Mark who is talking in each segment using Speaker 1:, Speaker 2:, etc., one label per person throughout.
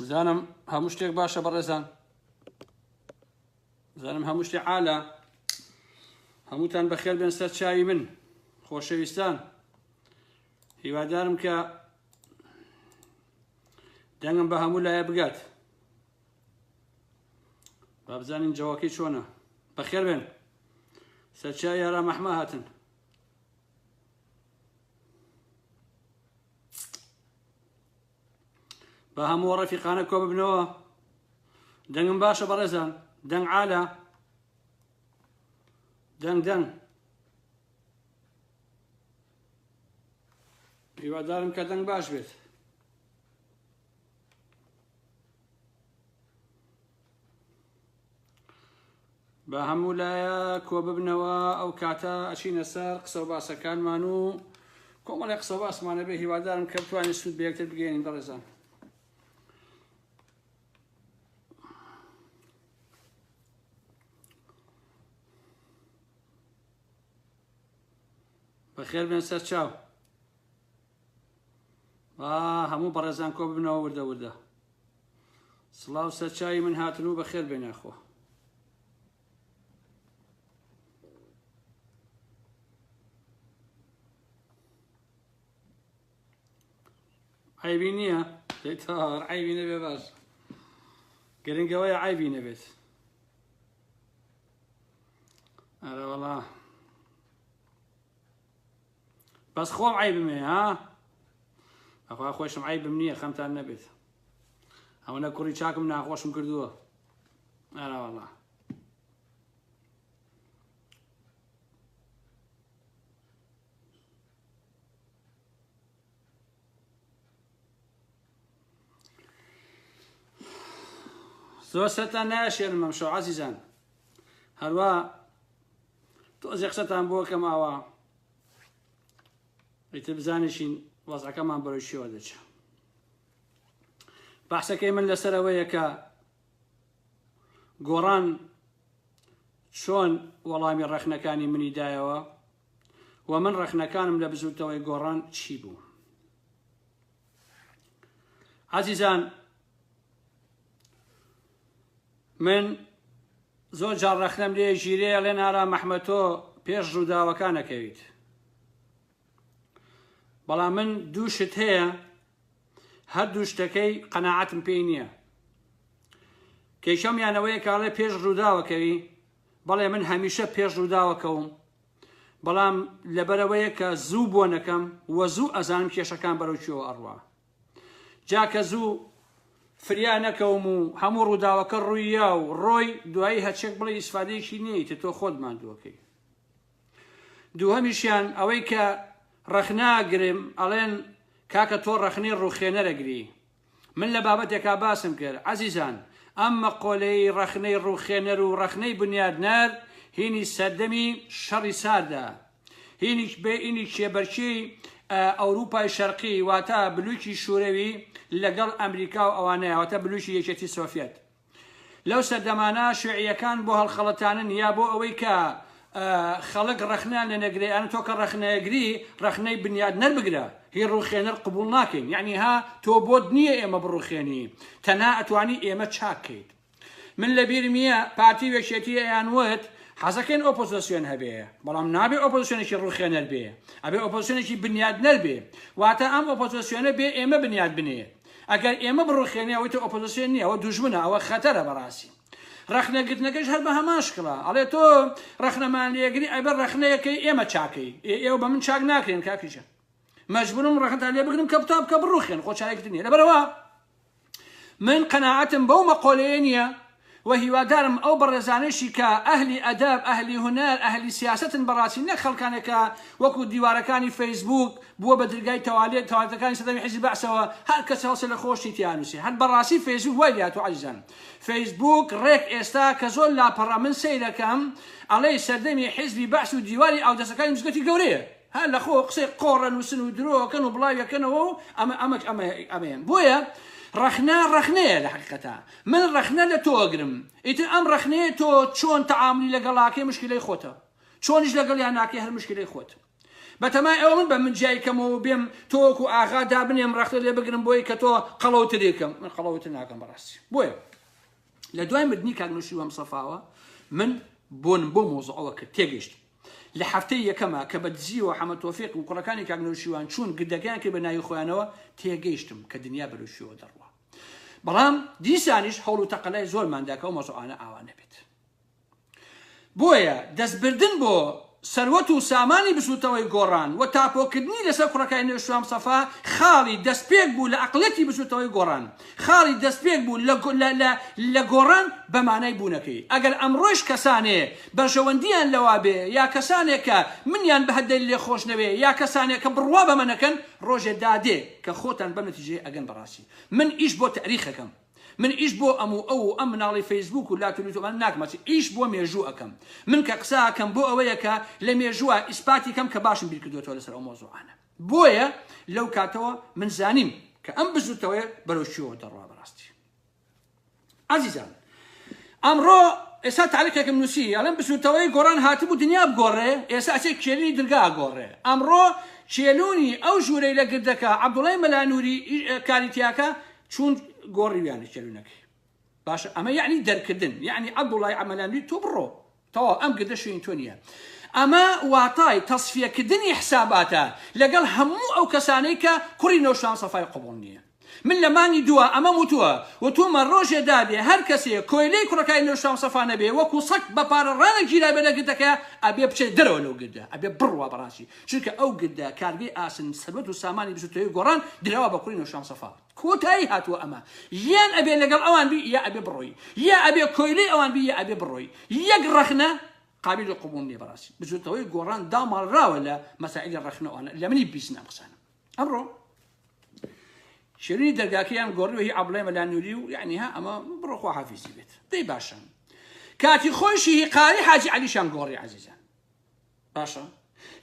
Speaker 1: بزانم هەموو شتێک باشە بەڕێزان بزانم هەموو شتێ عالە هەمووتان بەخێر بێن سەر چاوی من خۆشەویستان هیوادارم کە دەنگم بە هەموو لایە بگات با بزانین جەوەکەی چۆنە بەخێر بێن سەرچاوی ئارام ئەحمە هاتن با هەموو ڕەفیقانە کۆ ببنەوە دەنگم باشە بەڕێزان دەنگ عالە دەنگ دەنگ هیوادارم کە دەنگ باش بێت با هەموو لایە کۆببنەوە ئەو کاتە ئەچینە سەر قسە و باسەکانمان و کۆمەڵی قسە باسمانە بێ هیوادارم کە بتوانین سوود بە یەکتر بگەێنین بەڕێزان. بەخێر بێن سەر چاو با هەموو بەڕێزان کۆ ببنەوە وردە وردە سڵاو سەرچوی من هاتن و بەخێر بێن یاخوا. عیبی نییە دەیتار عیبی نەبێ باش گرنگەوەیە عیبی نەبێت ئەرە وەڵا بەس خۆم عەیبم هەیە ها ئەخوا خۆشم عەیبم نییە خەمتان نەبێت ئەوەنە کوڕی چاکم ناخۆشم کردووە ئەرا وەڵا زۆر سەرتان ناشێنم ئەم شەو عەزیزان هەروە تۆزێ قسەتان بۆ کەم ئاوا ئیتر بزانیشین وەزعەکەمان بەرەو شێوە دەچێت بەحسەکەی من لەسەر ئەوەیە کە گۆڕان چۆن وەڵامی ڕەخنەکانی منی دایەوە و من ڕەخنەکانم لە بزوتەوەی گۆڕان چی بوو عزیزان من زۆر جار ڕەخنەم لێ ژیرێ ئەڵێن ئارام ئەحمەد تۆ پێش ڕووداوەکان ئەکەویت بەڵام من دوو شت هەیە هەردوو شتەکەی قەناعەتم پێی نییە کێشەمیانەوەیە کاڵێ پێش ڕووداوەکەوی بەڵێ من هەمیشە پێش ڕووداوەکەوم بەڵام لەبەرەوەیە کە زوو بۆ نەکەم وە زوو ئەزانم کێشەکان بەرەو کوێوە ئەڕوا جا کە زوو فریا نەکەوم و هەموو ڕووداوەکە ڕوویا و ڕۆی دوایی هەرچێک بڵێ ئیسفادەیەکی نییە ئیتر تۆ خۆت ماندووەکەی. دووهەمیشیان ئەوەی کە ڕەخناگرم ئەڵێن کاکە تۆ ڕەخنەی ڕووخێنەرەگری من لە بابەتێکا باسم کرد عەزیزان ئەم مەقۆلەی ڕەخنەی ڕووخێنەر و ڕەخنەی بنیادنەر هینی سەردەمی شەڕی ساردە هینیش بێ ئینی کێبەرکێی ئەوروپای شەرقی واتە بلوکی شورەوی لەگەڵ ئەمریکا و ئەوانەیە واتە بلوکی یەکێتی سۆفیەت لەو سەردەمانە شوعیەکان بۆ هەڵخەڵەتانن یا بۆ ئەوەی کە خەڵک ڕەخنیان لێ نەگرێ ئەن تۆ کە ڕەخنەیەگری ڕەخنەی بنیادنەر بگرە هی ڕوخێنەر قبوڵ ناکەین یعنی ها تۆ بۆت نییە ئێمە بڕوخێنی تەنها ئەتوانی ئێمە چاک کەیت من لە بیرم نییە پارتی و یەکێتی ئەیان وت حەزەکەین ئۆپۆزسیۆن هەبێ بەڵام نابێ ئۆپۆزسیۆنێکی ڕوخێنەر بێ ئەبێ ئۆپۆزسیۆنێکی بنیادنەر بێ واتە ئەم ئۆپۆزسیۆنە بێ ئێمە بنیاد بنێ ئەگەر ئێمە بڕوخێنێ ئەوەی تر ئۆپۆزسیۆن نییە ئەوە دوژمنە ئەوە خەتەرە بەڕاستی ڕەخنەگرتنەکەش هەر بە هەمان شکڵە ئەڵێ تۆ ڕەخنەمان لێگری ئەبێ ڕەخنەیەکەی ئێمە چاکەی ئێوە بە من چاک ناکرێن کاکیجە مەجبورم ڕەخنتان لێ بگرم کە بتا بکە بڕوخێن خۆ چارێکتر نییە لەبەرەوە من قەناعەتم بەو مەقۆلەیە نییە و هیوادارم ئەو بەڕێزانەیشی کە ئەهلی ئەدەب، ئەهلی هونەر، ئەهلی سیاسەتن بەڕاستی نەک خەڵکانێک کە وەکو دیوارەکانی فەیسبووک بووە بە درگای تەوالێت تەوالێتەکانی سەردەمی حیزبی بەعسەوە هەر کەس هەڵسێ لە خۆشی تیا نووسێ هەر بەڕاستی فەیسبووک وای لێهاتووە عەزیزان فەیسبووک ڕێک ئێستا کە زۆر لاپەڕە من سەیرەکەم ئەڵێی سەردەمی حیزبی بەعس و دیواری ئاودەستەکانی مزگەوتی گەورەیە ها لەخۆ قسەی قۆڕە نووسن و درۆ ئەکەن و بڵاوی ئەکەنەوە و ئەمە ئەمە ئەمە ئەمەیان بۆیە ڕەخنە ڕەخنەیە لە حەقیقەتا من ڕەخنە لە تۆ ئەگرم ئیتر ئەم ڕەخنەیە تۆ چۆن تەعاملی لەگەڵاکەی مشکلەی خۆتە چۆنیش لەگەڵیان ناکەی هەر مشکلەی خۆت. بەتەمای ئەوە من بە من جیای کەمەوە و بێم تۆ وەکو ئاغا دابنێم ڕەخنە لێ بگرم بۆی کە تۆ قەڵەوتری کەم من قەڵەوتر ناکەم بەڕاستی بۆیە لە دوای مردنی کاک نەوشیروان مستەفاوە من بۆنم بۆ مۆزوعەوە کرد تێگەیشتم لە هەفتەی یەکەما کە بە دزیەوە حەمە تۆفیق و کوڕەکانی کاک نەوشیروان چوون گردەکەیان کرد بە ناوی خۆیانەوە تێگەیشتم کە دنیا بەرەو شوێوە دەڕوا بەڵام دیسانیش هەوڵ و تەقەلای زۆرمان دا کە ئەو مەوزوعانە ئاوا نەبێت. بۆیە دەستبردن بۆ سەروەت و سامانی بزوتنەوەی گۆڕان و تاپۆکردنی لەسەر کوڕەکانی نەوشیروان مستەفا خاڵی دەستپێک بوو لە ئەقڵیەتی بزوتنەوەی گۆڕان، خاڵی دەستپێک بوو لە لە لە گۆڕان بە مانای بوونەکەی. ئەگەر ئەمڕۆیش کەسانێ بەرژەوەندییان لەوە بێ یا کەسانێک کە منیان بە هەر دەلیلێ خۆش نەوێ یا کەسانێک کە بڕوا بەمە نەکەن ڕۆژێ دادێ کە خۆتان بەم نەتیجەیە ئەگەن بەڕاستی من ئیش بۆ تەئریخ ئەکەم. من ئیش بۆ ئەم و ئەو و ئەم مناڵی فەیسبوک و لات و لوت و ئەمانە ناکەم ئەچی ئیش بۆ مێژوو ئەکەم من کە قسە ئەکەم بۆ ئەوەیە کە لە مێژووە ئیسپاتی کەم کە باشم بیر کردۆتەوە لەسەر ئەو مەوزوعانە بۆیە لەو کاتەوە من زانیم کە ئەم بزوتەوەیە بەرەو کوێوە دەڕوا بەڕاستی عەزیزان ئەمڕۆ ئێستا تاریخێکم نووسی ئەڵێم بزوتەوەی گۆڕان هاتبوو دنیا بگۆڕێ ئێستا ئەچێ کێلینی درگا ئەگۆڕێ ئەمڕۆ کێلونی ئەو ژوورەی لە گردەکە عەبدوڵای مەلا نوری کاری تیاکە چوون گۆڕیویانە کێلونەکەی باشە ئەمە یعنی دەرکردن یعنی عەبدوڵای مەلا نوری تۆ بڕۆ تەواو ئەم گردە شوێنی تۆ نییە ئەمە واتای تەسفیەکردنی حساباتە لەگەڵ هەموو ئەو کەسانەی کە کوڕی نەوشیروان سەفای قبوڵ نییە من لە مانگی دووە ئەمەم وتووە وتومە ڕۆژێ دادێ هەر کەسێ کۆیلەی کوڕەکانی نەوشیروان سەفا نەبێ وەکو سەگ بە پارە ڕانەگیرابێ لە گردەکەیا ئەبێ بچێت دەرەوە لەو گردە ئەبێ بڕوا بەڕاستی چونکە ئەو گردە کارگەی ئاسن سەروەت و سامانی بزوتنەوەی گۆڕان دراوە بە کوڕی نەوشیروان سەفا کۆتایی هاتووە ئەمە یان ئەبێ لەگەڵ ئەوان بی یا ئەبێ بڕۆی یا ئەبێ کۆیلەی ئەوان بی یا ئەبێ بڕۆی یەک ڕەخنە قابلی قبوڵ نییە بەڕاستی بزوتنەوەی گۆڕان داماڵراوە لە مەسائلی ڕەخنە ئەوانە لە منی بیستن ئەم قسانە ئەمڕۆ شێرینی دەرگاکەیان گۆڕیوە هی عەبڵای مەلا نوری و یعنی ها ئەمە بڕۆ خوا حافیزی بێت دەی باشە کاتی خۆیشی هی قاری حاجی عەلیشان گۆڕی عەزیزان باشە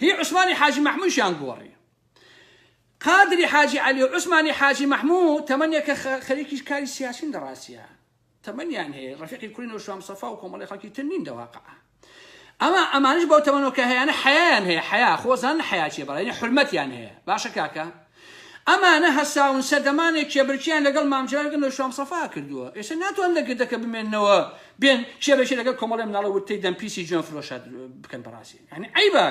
Speaker 1: هی عوسمانی حاجی مەحمووشیان گۆڕی قادری حاجی عەلی و عوسمانی حاجی مەحموو تەمەنێکە خەریکی کاری سیاسین لە ڕاستیە تەمەنیان هەیە ڕەفیقی کوڕی نەوشیروان مستەفا و کۆمەڵی خەڵکی تر نین لە واقع ئەمە ئەمانش بەو تەمەنەوە کە هەیانە حەیایان هەیە حەیا خۆزان حەیا چیە بەڵێ حرمەتیان هەیە باشە کاکە ئەمانە هەساون سەردەمانێک کێبرکیان لەگەڵ مام جەلال لەگەڵ نەوشیروان مستەفا کردووە ئێستا ناتوان لە گردەکە بمێننەوە بێن کێبرکێ لەگەڵ کۆمەڵێ مناڵە ورتەی دەمپیسی جوێن فرۆشە بکەن بەڕاستی یعنی عەیبە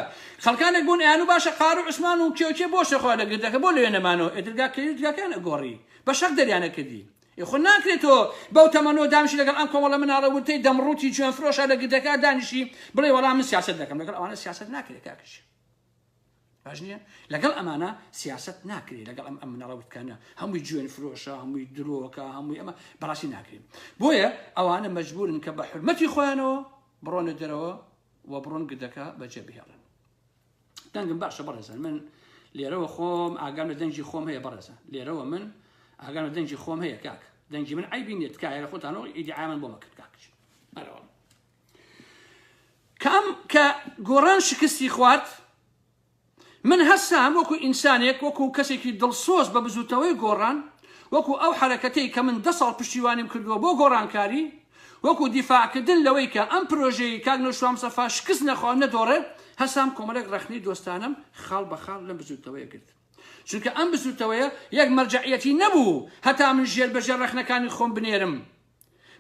Speaker 1: خەڵکانێک بوون ئەیان و باشە قار و عوسمان و کێوکێ بۆ شەخوا لە گردەکە بۆ لەوێ نەمانەوە ئێ درگا کەی درگاکەیان ئەگۆڕی بە شەق دەریانە کردی ئێ خۆ ناکرێت تۆ بەو تەمەنەوە دانیشی لەگەڵ ئەم کۆمەڵە مناڵە ورتەی دەمڕووتی جوێن فرۆشە لە گردەکە دانیشی بڵێ وەڵا من سیاسەت دەکەم لەگەڵ ئەوانە سیاسەت ناکرێت کاکەشی باش نییە لەگەڵ ئەمانە سیاست ناکرێت لەگەڵ ئەم ئەم مناڵە وتکانە هەمووی جوێن فرۆشە هەمووی درۆکە هەمووی ئەمە بەڕاستی ناکرێت بۆیە ئەوانە مەجبورن کە بە حرمەتی خۆیانەوە بڕۆنە دەرەوە و بڕۆن گردەکە بەجێ بهێڵن دەنگم باشە بەڕێزان من لێرەوە خۆم ئاگام لە دەنگی خۆم هەیە بەڕێزان لێرەوە من ئاگام لە دەنگی خۆم هەیە کاک دەنگی من عیبی نییە تکایە لە خۆتانەوە ئیدعای من بۆ مەکەن کاک ئەرەوە کام کە گۆڕان شکستی خوارد من هەستام وەکو ئینسانێک وەکو کەسێکی دڵسۆز بە بزوتنەوەی گۆڕان وەکو ئەو حەرەکەتەی کە من دە ساڵ پشتیوانیم کردووە بۆ گۆڕانکاری وەکو دیفاعکردن لەوەی کە ئەم پرۆژەی کاک نەوشیروان مستەفا شکست نەخوا و نەدۆڕێ هەستام کۆمەڵێک ڕەخنەی دۆستانەم خاڵ بە خاڵ لەم بزوتنەوەیە گرت چونکە ئەم بزوتنەوەیە یەک مەرجەعیەتی نەبوو هەتا من ژێر بە ژێر ڕەخنەکانی خۆم بنێرم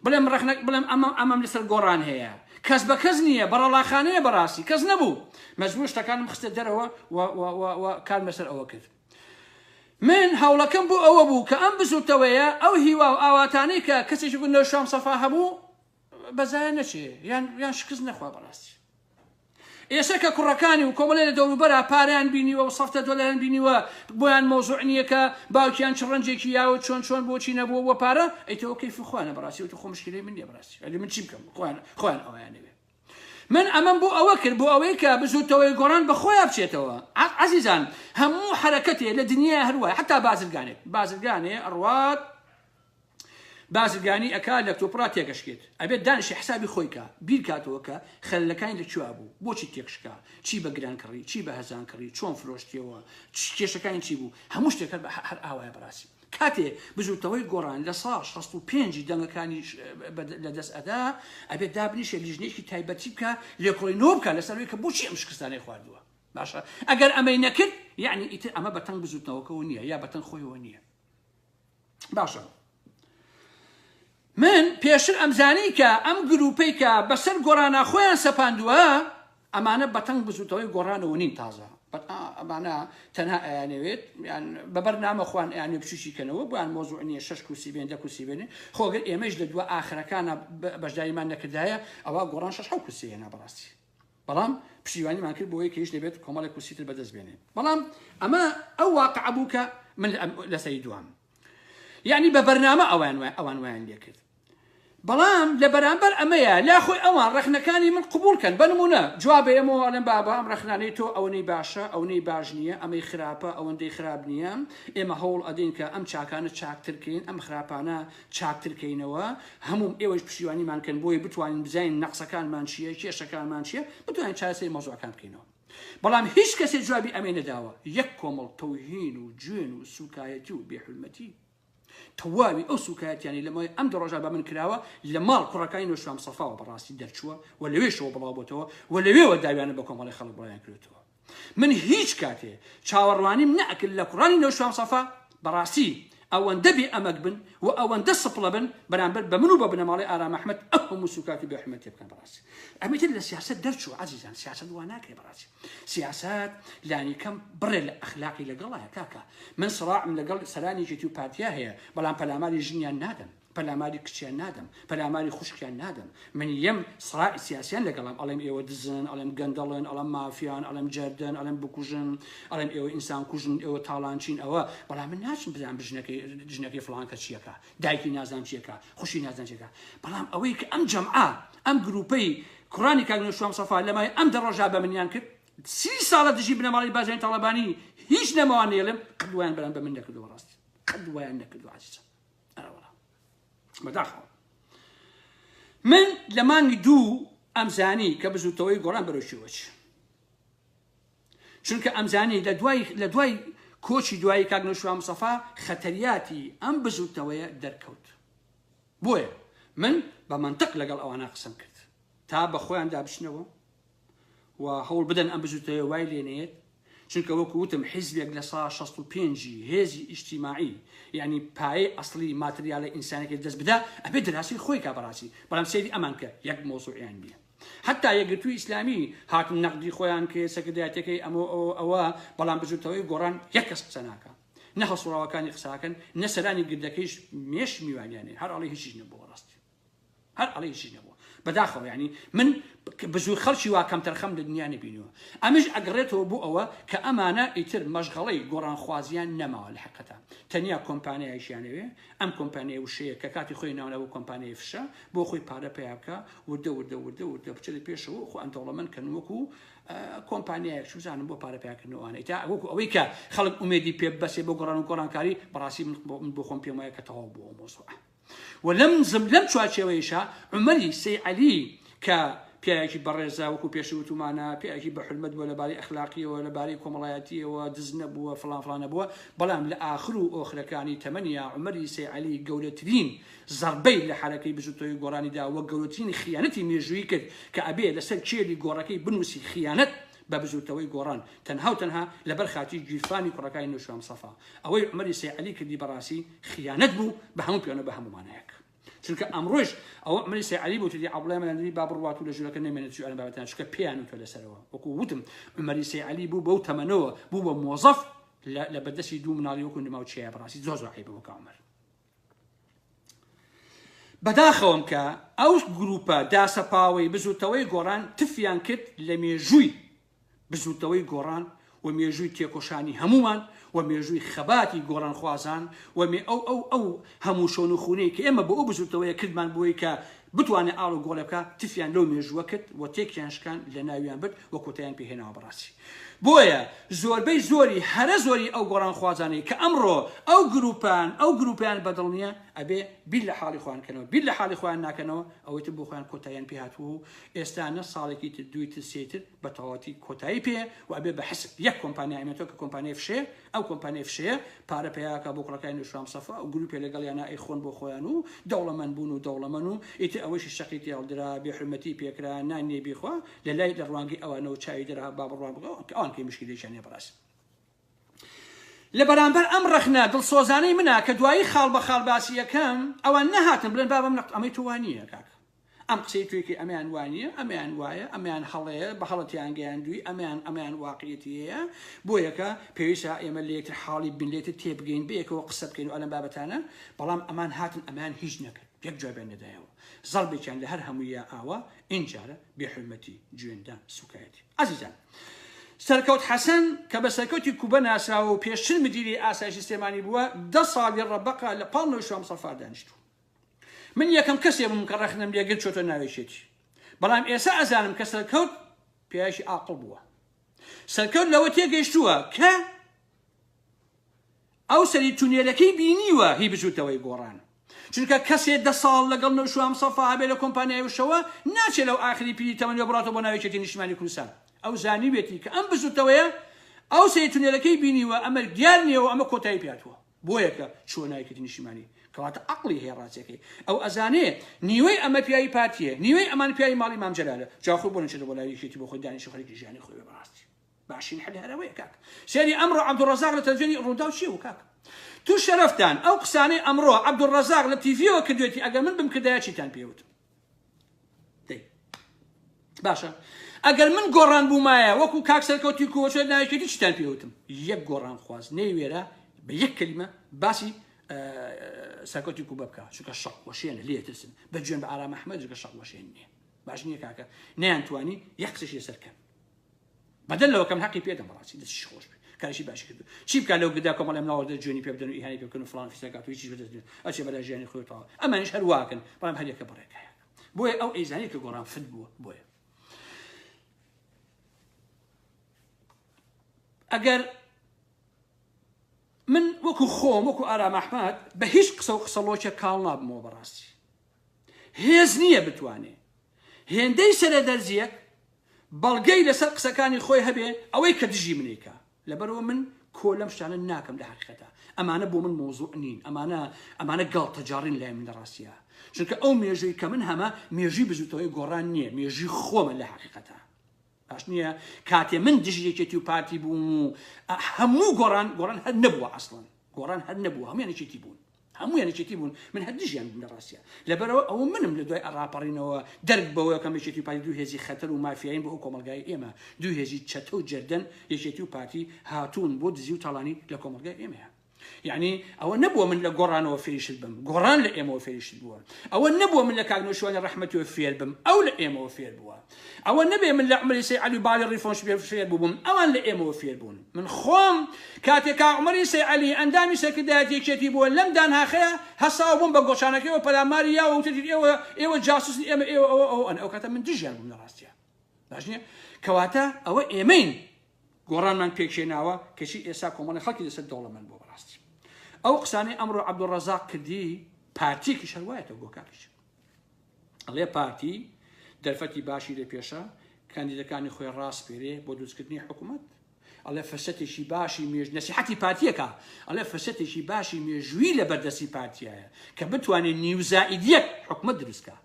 Speaker 1: بڵێم ڕەخنە بڵێم ئەمە ئەمەم لەسەر گۆڕان هەیە کەس بە کەس نییە بەڕەڵاخانەیە بەڕاستی کەس نەبوو مەجبور شتەکانم خستە دەرەوە و و و و کارم لەسەر ئەوە کرد من هەوڵەکەم بۆ ئەوە بوو کە ئەم بزوتەوەیە ئەو هیوا و ئاواتانەی کە کەسێکی گوت نەوشیروان سەفا هەبوو بەزایە نەچێ یان یان شکست نەخوا بەڕاستی ئێستا کە کوڕەکانی و کۆمەڵێ لە دەوروبەرا پارەیان بینیوە و سەفتە دۆلاریان بینیوە بۆیان مەوزوع نییە کە باوکیان چ ڕەنجێکی یاوە چۆن چۆن بۆچی نەبووە بۆ پارە ئەی تۆ کەیفی خۆیانە بەڕاستی وتی خۆ مشکلەی من نییە بەڕاستی ئەدی من چی بکەم خۆیان خۆیان ئەوەیان نەوێ من ئەمەم بۆ ئەوە کرد بۆ ئەوەی کە بزوتەوەی گۆڕان بە خۆیان بچێتەوە عەزیزان هەموو حەرەکەتێ لە دنیا هەروایە حتا بازرگانێک بازرگانێ ئەڕوات بازرگانی ئەکا لە کتوپڕا تێکەشکێت ئەبێت دانیشێ حسابی خۆی کا بیر کاتەوە کە خەلەلەکانی لە کوێا بوو بۆچی تێکشکا چی بە گران کڕی چی بە هەزان کڕی چۆن فرۆشتیەوە کێشەکانی چی بوو هەموو شتێک هەر هەر ئاوایە بەڕاستی کاتێ بزوتنەوەی گۆڕان لە سا 65 دەنگەکانی لە دەست ئەدا ئەبێت دابنیشێ لیژنێکی تایبەتی بکە لێکۆڵینەوە بکە لەسەر ئەوەی کە بۆچی ئەم شکستانەی خواردووە. باشە ئەگەر ئەمەی نەکرد یعنی ئیتر ئەمە بەتەنگ بزوتنەوەکەەوە نییە یا بەتەنگ خۆیەوە نییە. باشە من پێشتر ئەمزانی کە ئەم گروپەی کە بەسەر گۆڕانە خۆیان سەپاندووە ئەمانە بەتەنگ بزوتەوەی گۆڕانەوە نین تازە ئەمانە تەنها ئەیانەوێت یان بە بەرنامە خوان ئەیانێ بچوکی کەنەوە بۆیان مۆزوع نییە شەش کورسی بێن دە کورسی بێنێ خۆگەر ئێمەش لە دوا ئاخرەکانە بەشداریمان نەکردایە ئەوە گۆڕان شەش حەو کورسی هێنا بەڕاستی بەڵام پشتیوانیمان کرد بۆی کە هیچ نەبێت کۆمەڵێک کورسی تر بەدەست بێنێ بەڵام ئەمە ئەو واقع بوو کە من لەسەری دوام یعنی بە بەرنامە ئەوان ئەوان وایان لێکرد بەڵام لە بەرامبەر ئەمەیە لا خۆی ئەوان ڕەخنەکانی من قبول کەن بە نمونە جواب ئێمەوە ئەڵێن بابا ئەم ڕەخنانەی تۆ ئەوەنەی باشە ئەوەنەی باش نییە ئەمەی خراپە ئەوەندەی خراپ نییە ئێمە هەوڵ ئەدەین کە ئەم چاکانە چاکترکەین ئەم خراپانە چاکتر کەینەوە، هەموو ئێوەش پشتیوانیمان کەن بۆی بتوانین بزانین نەقسەکانمان چییە، کێشەکانمان چییە، بتوانین چارەسەری مەوزوعەکان بکەینەوە. بەڵام هیچ کەسێ جوابی ئەمەی نەداوە، یەک کۆمەڵ تەوهین و جوێن و سوکایەتی و بێحورمەتی. تەواوی ئەو سوکایەتیانەی لە ماوەی ئەم دە ڕۆژە بە من کراوە لە ماڵ کوڕەکانی نەوشیروان مستەفاوە بەڕاستی دەرچووە و لەوێشەوە بڵاو بۆتەوە و لەوێوە داویانە بە کۆمەڵی خەڵک بڵاویان کردوێتەوە. من هیچ کاتێ چاوەڕوانیم نەئەکرد لە کوڕانی نەوشیروان سەفا بەڕاستی ئەوەندە بێ ئەمەک بن و ئەوەندە سپڵە بن بەرامبەر بە من و بە بنەماڵەی ئارام ئەحمەد ئەو هەموو سوکات و بێحورمەتیە بکەن بەڕاستی ئەمەی تر لە سیاسەت دەرچوو عەزیزان سیاسەت وا ناکرێ بەڕاستی سیاسەت لانی کەم بڕێ لە ئەخلاقی لەگەڵایە کاکە من سڕاعم لەگەڵ سەرانی یەکێتی و پارتیا هەیە بەڵام پەلاماری ژنیان نادەم پەلاماری کچیان نادەم، پەلاماری خوشکیان نادەم، من یەم سڕاعی سیاسیان لەگەڵم، ئەڵێم ئێوە دزن، ئەڵێم گەندەڵن، ئەڵێم مافیان، ئەڵێم جەردەن، ئەڵێم بکوژن، ئەڵێم ئێوە ئینسان کوژن، ئێوە تاڵانچین، ئەوە، بەڵام من ناچم بزانم ژنەکەی ژنەکەی فڵان کەس چیەکا، دایکی نازانم چیەکا، خوشکی نازانم چیەکا، بەڵام ئەوەی کە ئەم جەمعە، ئەم گروپەی کوڕانی کاک نەوشیروان مستەفا لەمای ئەم دە ڕۆژە بە منیان کرد، سی ساڵە دژی بنەماڵەی بارزانی تاڵەبانی هیچ نەماوە نەیڵێم، قەت وایان بەرامبەر بە من نەکردووە بەڕاستی، قەت وایان نەکردووە عەزیزم. ئەرەوەڵا بەداخەوە من لە مانگی دوو ئەمزانی کە بزوتەوەی گۆڕان بەرەو شێوە چ چونکە ئەمزانی لە دوای لە دوای کۆچی دوایی کاک نەوشیروان مستەفا خەتەریاتی ئەم بزوتنەوەیە دەرکەوت بۆیە من بە منطق لەگەڵ ئەوانە قسەم کرد تا بە خۆیاندا بچنەوە و هەوڵ بدەن ئەم بزوتنەوەیە وای لێ نەیەت، چونکە وەکو وتم حیزبێک لە سا 65 ی هێزی ئیجتیماعی یانی پایەی ئەسڵی ماتریالە ئینسانەکەی دەست بدا ئەبێ دراسی خۆی کا بەڕاستی، بەڵام سەیری ئەمان کە یەک مەوزوعیان نیە. حەتا یەکگرتووی ئیسلامی هاتن نەقدی خۆیان کرد سەکردایەتیەکەی ئەمە ئەوە ئەوە، بەڵام بزوتنەوەی گۆڕان یەک کەس قسە ناکا، نە هەڵسوڕاوەکانی قسە ئەکەن نە سەرانی گردەکەیش مێش میوانیانێ هەر ئەڵێ هیچیش نەبووە بەڕاستی. هەر ئەڵێ هیچیش نەبووە بەداخەوە یعنی من بزوور خەڵکی وا کەمتەرخەم لە دنیا نەبینیوە ئەمش ئەگەڕێتەوە بۆ ئەوە کە ئەمانە ئیتر مەشغەڵەی گۆڕانخوازیان نەماوە لە حقەتە تەنیا کۆمپانیایشیانەوێ ئەم کۆمپانیای وشەیە کە کاتی خۆی ناونەوە کۆمپانیای فشە بۆ خۆی پارە پەیا بکە وردە وردە وردە وردە بچێتە پێشەوە خۆیان دەوڵەمەند کەن وەکو کۆمپانیایەک چوزانم بۆ پارە پیاکردنەوەوانە تا وەکو ئەوەی کە خەڵک ئومێدی پێ بەسێ بۆ گۆڕان و گۆڕانکاری بەڕاستی من بۆ خۆم پێم وایە کە تەواو بووە مۆزوعە و لەم زم لەم چوارچێوەیشا عومەری سەی عەلی کە پیاوێکی بەڕێزە وەکو پێشتر وتومانە پیاوێکی بە حورمەت بووە لەبارەی ئەخلاقیەوە لەبارەی کۆمەڵایەتیەوە دز نەبووە فڵان فڵان نەبووە بەڵام لە ئاخر و ئۆخرەکانی تەمەنیا عومەری سەی عەلی گەورەترین زەربەی لە حەرەکەی بزوتنەوەی گۆڕانی دا وە گەورەترین خیانەتی مێژوویی کرد کە ئەبێ لەسەر کێلی گۆڕەکەی بنووسی خیانەت بە بزوتنەوەی گۆڕان تەنها و تەنها لەبەر خاتری گیرفانی کوڕەکانی نەوشیروان مستەفا. ئەوەی عومەری سەی عەلی کردی بەڕاستی خیانەت بوو بە هەموو پێوانە بە هەموو مانایەک. چونکە ئەمڕۆیش ئەوە عومەری سەی عەلی بوو تدی عەبدوڵای مەلاندری با بڕوات و لە ژوورەکە نەمێنێت چوو ئەم بابەتانە چونکە پێیان وتوە لەسەرەوە وەکو وتم عومەری سەی عەلی بوو بەو تەمەنەوە بوو بە مۆزەف لە بەردەستی دوو مناڵی وەکو نما و چیایە بەڕاستی زۆر زۆر عەیبە وەکە عومەر. بەداخەوەم کە ئەو گروپە داسەپاوەی بزوتەوەی گۆڕان تفیان کرد لە مێژووی بزوتەوەی گۆڕان و مێژووی تێکۆشانی هەموومان و مێژووی خەباتی گۆڕانخوازان و مێ ئەو ئەو ئەو هەموو شۆن و خونەی کە ئێمە بۆ ئەو بزوتەوەیە کردمان بۆی کە بتوانێت ئاڵ و گۆڵێ بکا تفیان لەو مێژووە کرد و تێکیان شکان لە ناویان برد و کۆتایان پێ هێناوە بەڕاستی بۆیە زۆربەی زۆری هەرە زۆری ئەو گۆڕانخوازانەی کە ئەمڕۆ ئەو گروپان ئەو گروپیان بەدڵ نییە ئەبێ بیر لە حاڵی خۆیان کەنەوە بیر لە حاڵی خۆیان ناکەنەوە ئەوەی تر بۆ خۆیان کۆتاییان پێ هاتووە و ئێستا نە ساڵێکی تر دووی تر سێی تر بە تەواوەتی کۆتایی پێ و ئەبێ بە حسب یەک کۆمپانیا ئەمێنێتەوە کە کۆمپانیای فشەیە ئەو. ئەو کۆمپانیای فشەیە پارە پەیاکا بۆ کوڕەکانی نوشرام سەفا و گروپێ لەگەڵیانا ئەیخۆن بۆ خۆیان و دەوڵەمەند بوون و دەوڵەمەن و ئیتر ئەوەیشی شەقی تێهەڵدرا بێ حورمەتی پێکرا نان نیە بیخوا لە لای لە ڕوانگەی ئەوانەوە چاوی دەرا با بڕوان بکە ئەوان کەی مشکیلەیەکیان نیە بەڕاست لە بەرامبەر ئەم ڕەخنە دڵسۆزانەی منە کە دوایی خاڵ بە خاڵ باسی یەکەم ئەوان نەهاتن بڵێن بابم نەق ئەمەی تۆ وانییە کاک ئەم قسەی توێکی ئەمەیان وانییە ئەمەیان وایە ئەمەیان هەڵەیە بە هەڵە تیان گەیاندووی ئەمەیان ئەمەیان واقعیەتی هەیە بۆیەکە پێویستە ئێمە لە یەکتر حاڵی بین لێتر تێبگەین بەیەکەوە قسە بکەین و ئەلەم بابەتانە بەڵام ئەمان هاتن ئەمان هیچ نەکرد یەک جوابیان نەدایەوە زەڕبێکیان لە هەر هەموویە ئاوا ئینجارە بێحورمەتی جوێندان سوکایەتی عەزیزان سەرکەوت حەسەن کە بە سەرکەوتی کوبە ناسراوە و پێشتر مدیری ئاسایشی سلێمانی بووە دە ساڵی ڕەبەقە لە پاڵ نەوشیروان مستەفا دانیشتووە من یەکەم کەسێ بووم کە ڕەخنەم لێگرت چۆتە ناوێکێتی بەڵام ئێستا ئەزانم کە سەرکەوت پیاوێکی ئاقڵ بووە سەرکەوت لەوە تێگەیشتووە کە ئەو سەری تونێلەکەی بینیوە هی بزوتەوەی گۆڕان چونکە کەسێ دە ساڵ لەگەڵ نەوشیروان مستەفا هەبێ لە کۆمپانیای وشەوە ناچێ لەو ئاخری پیری تەمەنیەوە بڕاتەوە بۆ ناو یەکێتی نیشتمانی کوردستان ئەو زانیوێتی کە ئەم بزوتەوەیە ئەو سەری تونێلەکەی بینیوە ئەمە دیار نییە و ئەمە کۆتایی پێهاتووە بۆیە کە چووە ناو یەکێتی نیشتیمانی کەواتە عەقڵی هەیە ڕاستیەکەی ئەو ئەزانێ نیوەی ئەمە پیاوی پارتیە نیوەی ئەمان پیاوی ماڵی مام جەلالە جا خۆی بۆ نەچێتە بۆ لای یەکێتی بۆ خۆی دانیشێ خەریکی ژیانی خۆی بێ بەڕاستی باشین حل هەرەوەیە کاک سێری ئەمڕۆ عەبدولڕەزاق لە تەلەفزیۆنی ڕووداو چیە بوو کاک تو شەرەفتان ئەو قسانەی ئەمڕۆ عەبدولڕەزاق لە تیڤیەوە کردوێتی ئەگەر من بمکردایە چیتان پێوتم دەی باشە ئەگەر من گۆڕان بوومایە وەکو کاک سەرکەوتی کۆچەر ناوێکێتی چیتان پێوتم یەک گۆڕان خواز نەیوێرا بە یەک کەلیمە باسی سەرکەوتی کوبە بکە چونکە شەق وەشێنە لێ ترسن بە جوێن بە ئارام ئەحمەد جگە شەق وەشێن نییە باش نییە کاکە نەیانتوانی یەک قسەشی لەسەر کەن بەدەر لەوە کەم حەقی پێدەم بەڕاستی دەستیش خۆش بێ کارشی باشی کردو چی بکا لەو گدا کۆمەڵێ مناڵ دە جوێنی پێ بدەن و ئیهانەی پێ بکەن و فڵان فیسەکات و هیچیش بەدەست نێت ئەچێ بەلا ژیانی خۆی تەواو ئەمانیش هەر واکەن بەڵام هەر یەکە بەڕێگایەک بۆیە ئەو ئەیزانی کە گۆڕان فت بووە بۆیە ئەگەر من وەکو خۆم وەکو ئارام ئەحمەد بە هیچ قسە و قسەڵۆکێک کاڵ نابمەوە بەڕاستی هێز نییە بتوانێ هێندەی سەرە دەرزیەک بەڵگەی لەسەر قسەکانی خۆی هەبێ ئەوەی کە دژی منێکە لەبەرەوە من کۆ لەم شتانە ناکەم لە حقیقەتە ئەمانە بۆ من مۆزوع نین ئەمانە ئەمانە گاڵتەجاڕین لای من لە ڕاستیە چونکە ئەو مێژووی کە من هەمە مێژووی بزوتەوەی گۆڕان نییە مێژووی خۆمە لە حقیقەتە باش نییە کاتێ من دژی یەکێتی و پارتی بووم و هەموو گۆڕان گۆڕان هەر نەبووە ئەسڵەن گۆڕان هەر نەبوو هەمویان یەکێتی بوون هەمویان یەکێتی بوون من هەر دژیان بووم لە ڕاستە لەبەرەوە ئەوە منم لە دوای ڕاپەڕینەوە دەرک بەوە کەم یەکێتی و پارتی دوو هێزی خەتەر و مافیایین بۆ ئەو کۆمەڵگای ئێمە دوو هێزی چەتە و جەردەن یەکێتی و پارتی هاتوون بۆ دزی و تاڵانی لە کۆمەڵگای ئێمەیە یعنی ئەوە نەبووە من لە گۆڕانەوە فێری شت بم گۆڕان لە ئێمەوە فێری شت بووە ئەوە نەبووە من لە کاک نەوشیروانی ڕەحمەتیەوە فێر بم ئەو لە ئێمەوە فێر بووە ئەوە نەبێ من لە عومەری سەی عەلی و باڵی ڕیفۆن فێر بووم ئەوان لە ئێمەوە فێر بوون من خۆم کاتێک کاک عومەری سەی عەلی ئەندامی سەرکردایەتی یەکێتی بووە لەم دانهاخەیە هەساو بووم بە گۆچانەکەیەوە پەلاماری یاوە وتێتی ئێوە ئێوە جاسوسن ئێمە ئێوە ئەوە ئەوە ئەن ئەو کاتە من دژیان بووم لە ڕاستیە باش نییە کەواتە ئەوە ئێمەین گۆڕانمان پێکهێناوە کەچی ئێستا کۆمەڵی خەڵکی لەسەر دەوڵەمەند بووە بەڕاستی ئەو قسانەی ئەمڕۆ عەبدولڕەزاق کردی پارتیەکیش هەر وایەتەوە گۆکاکیش ئەڵێ پارتی دەرفەتی باشی لە پێشە کاندیدەکانی خۆی ڕاسپێرێ بۆ دروستکردنی حکوومەت ئەڵێ فرسەتێکی باشی مێژ نەسیحەتی پارتیەکە ئەڵێ فرسەتێکی باشی مێژووی لە بەردەستی پارتیایە کە بتوانێت نیوزائیدیەک حکومت دروستکە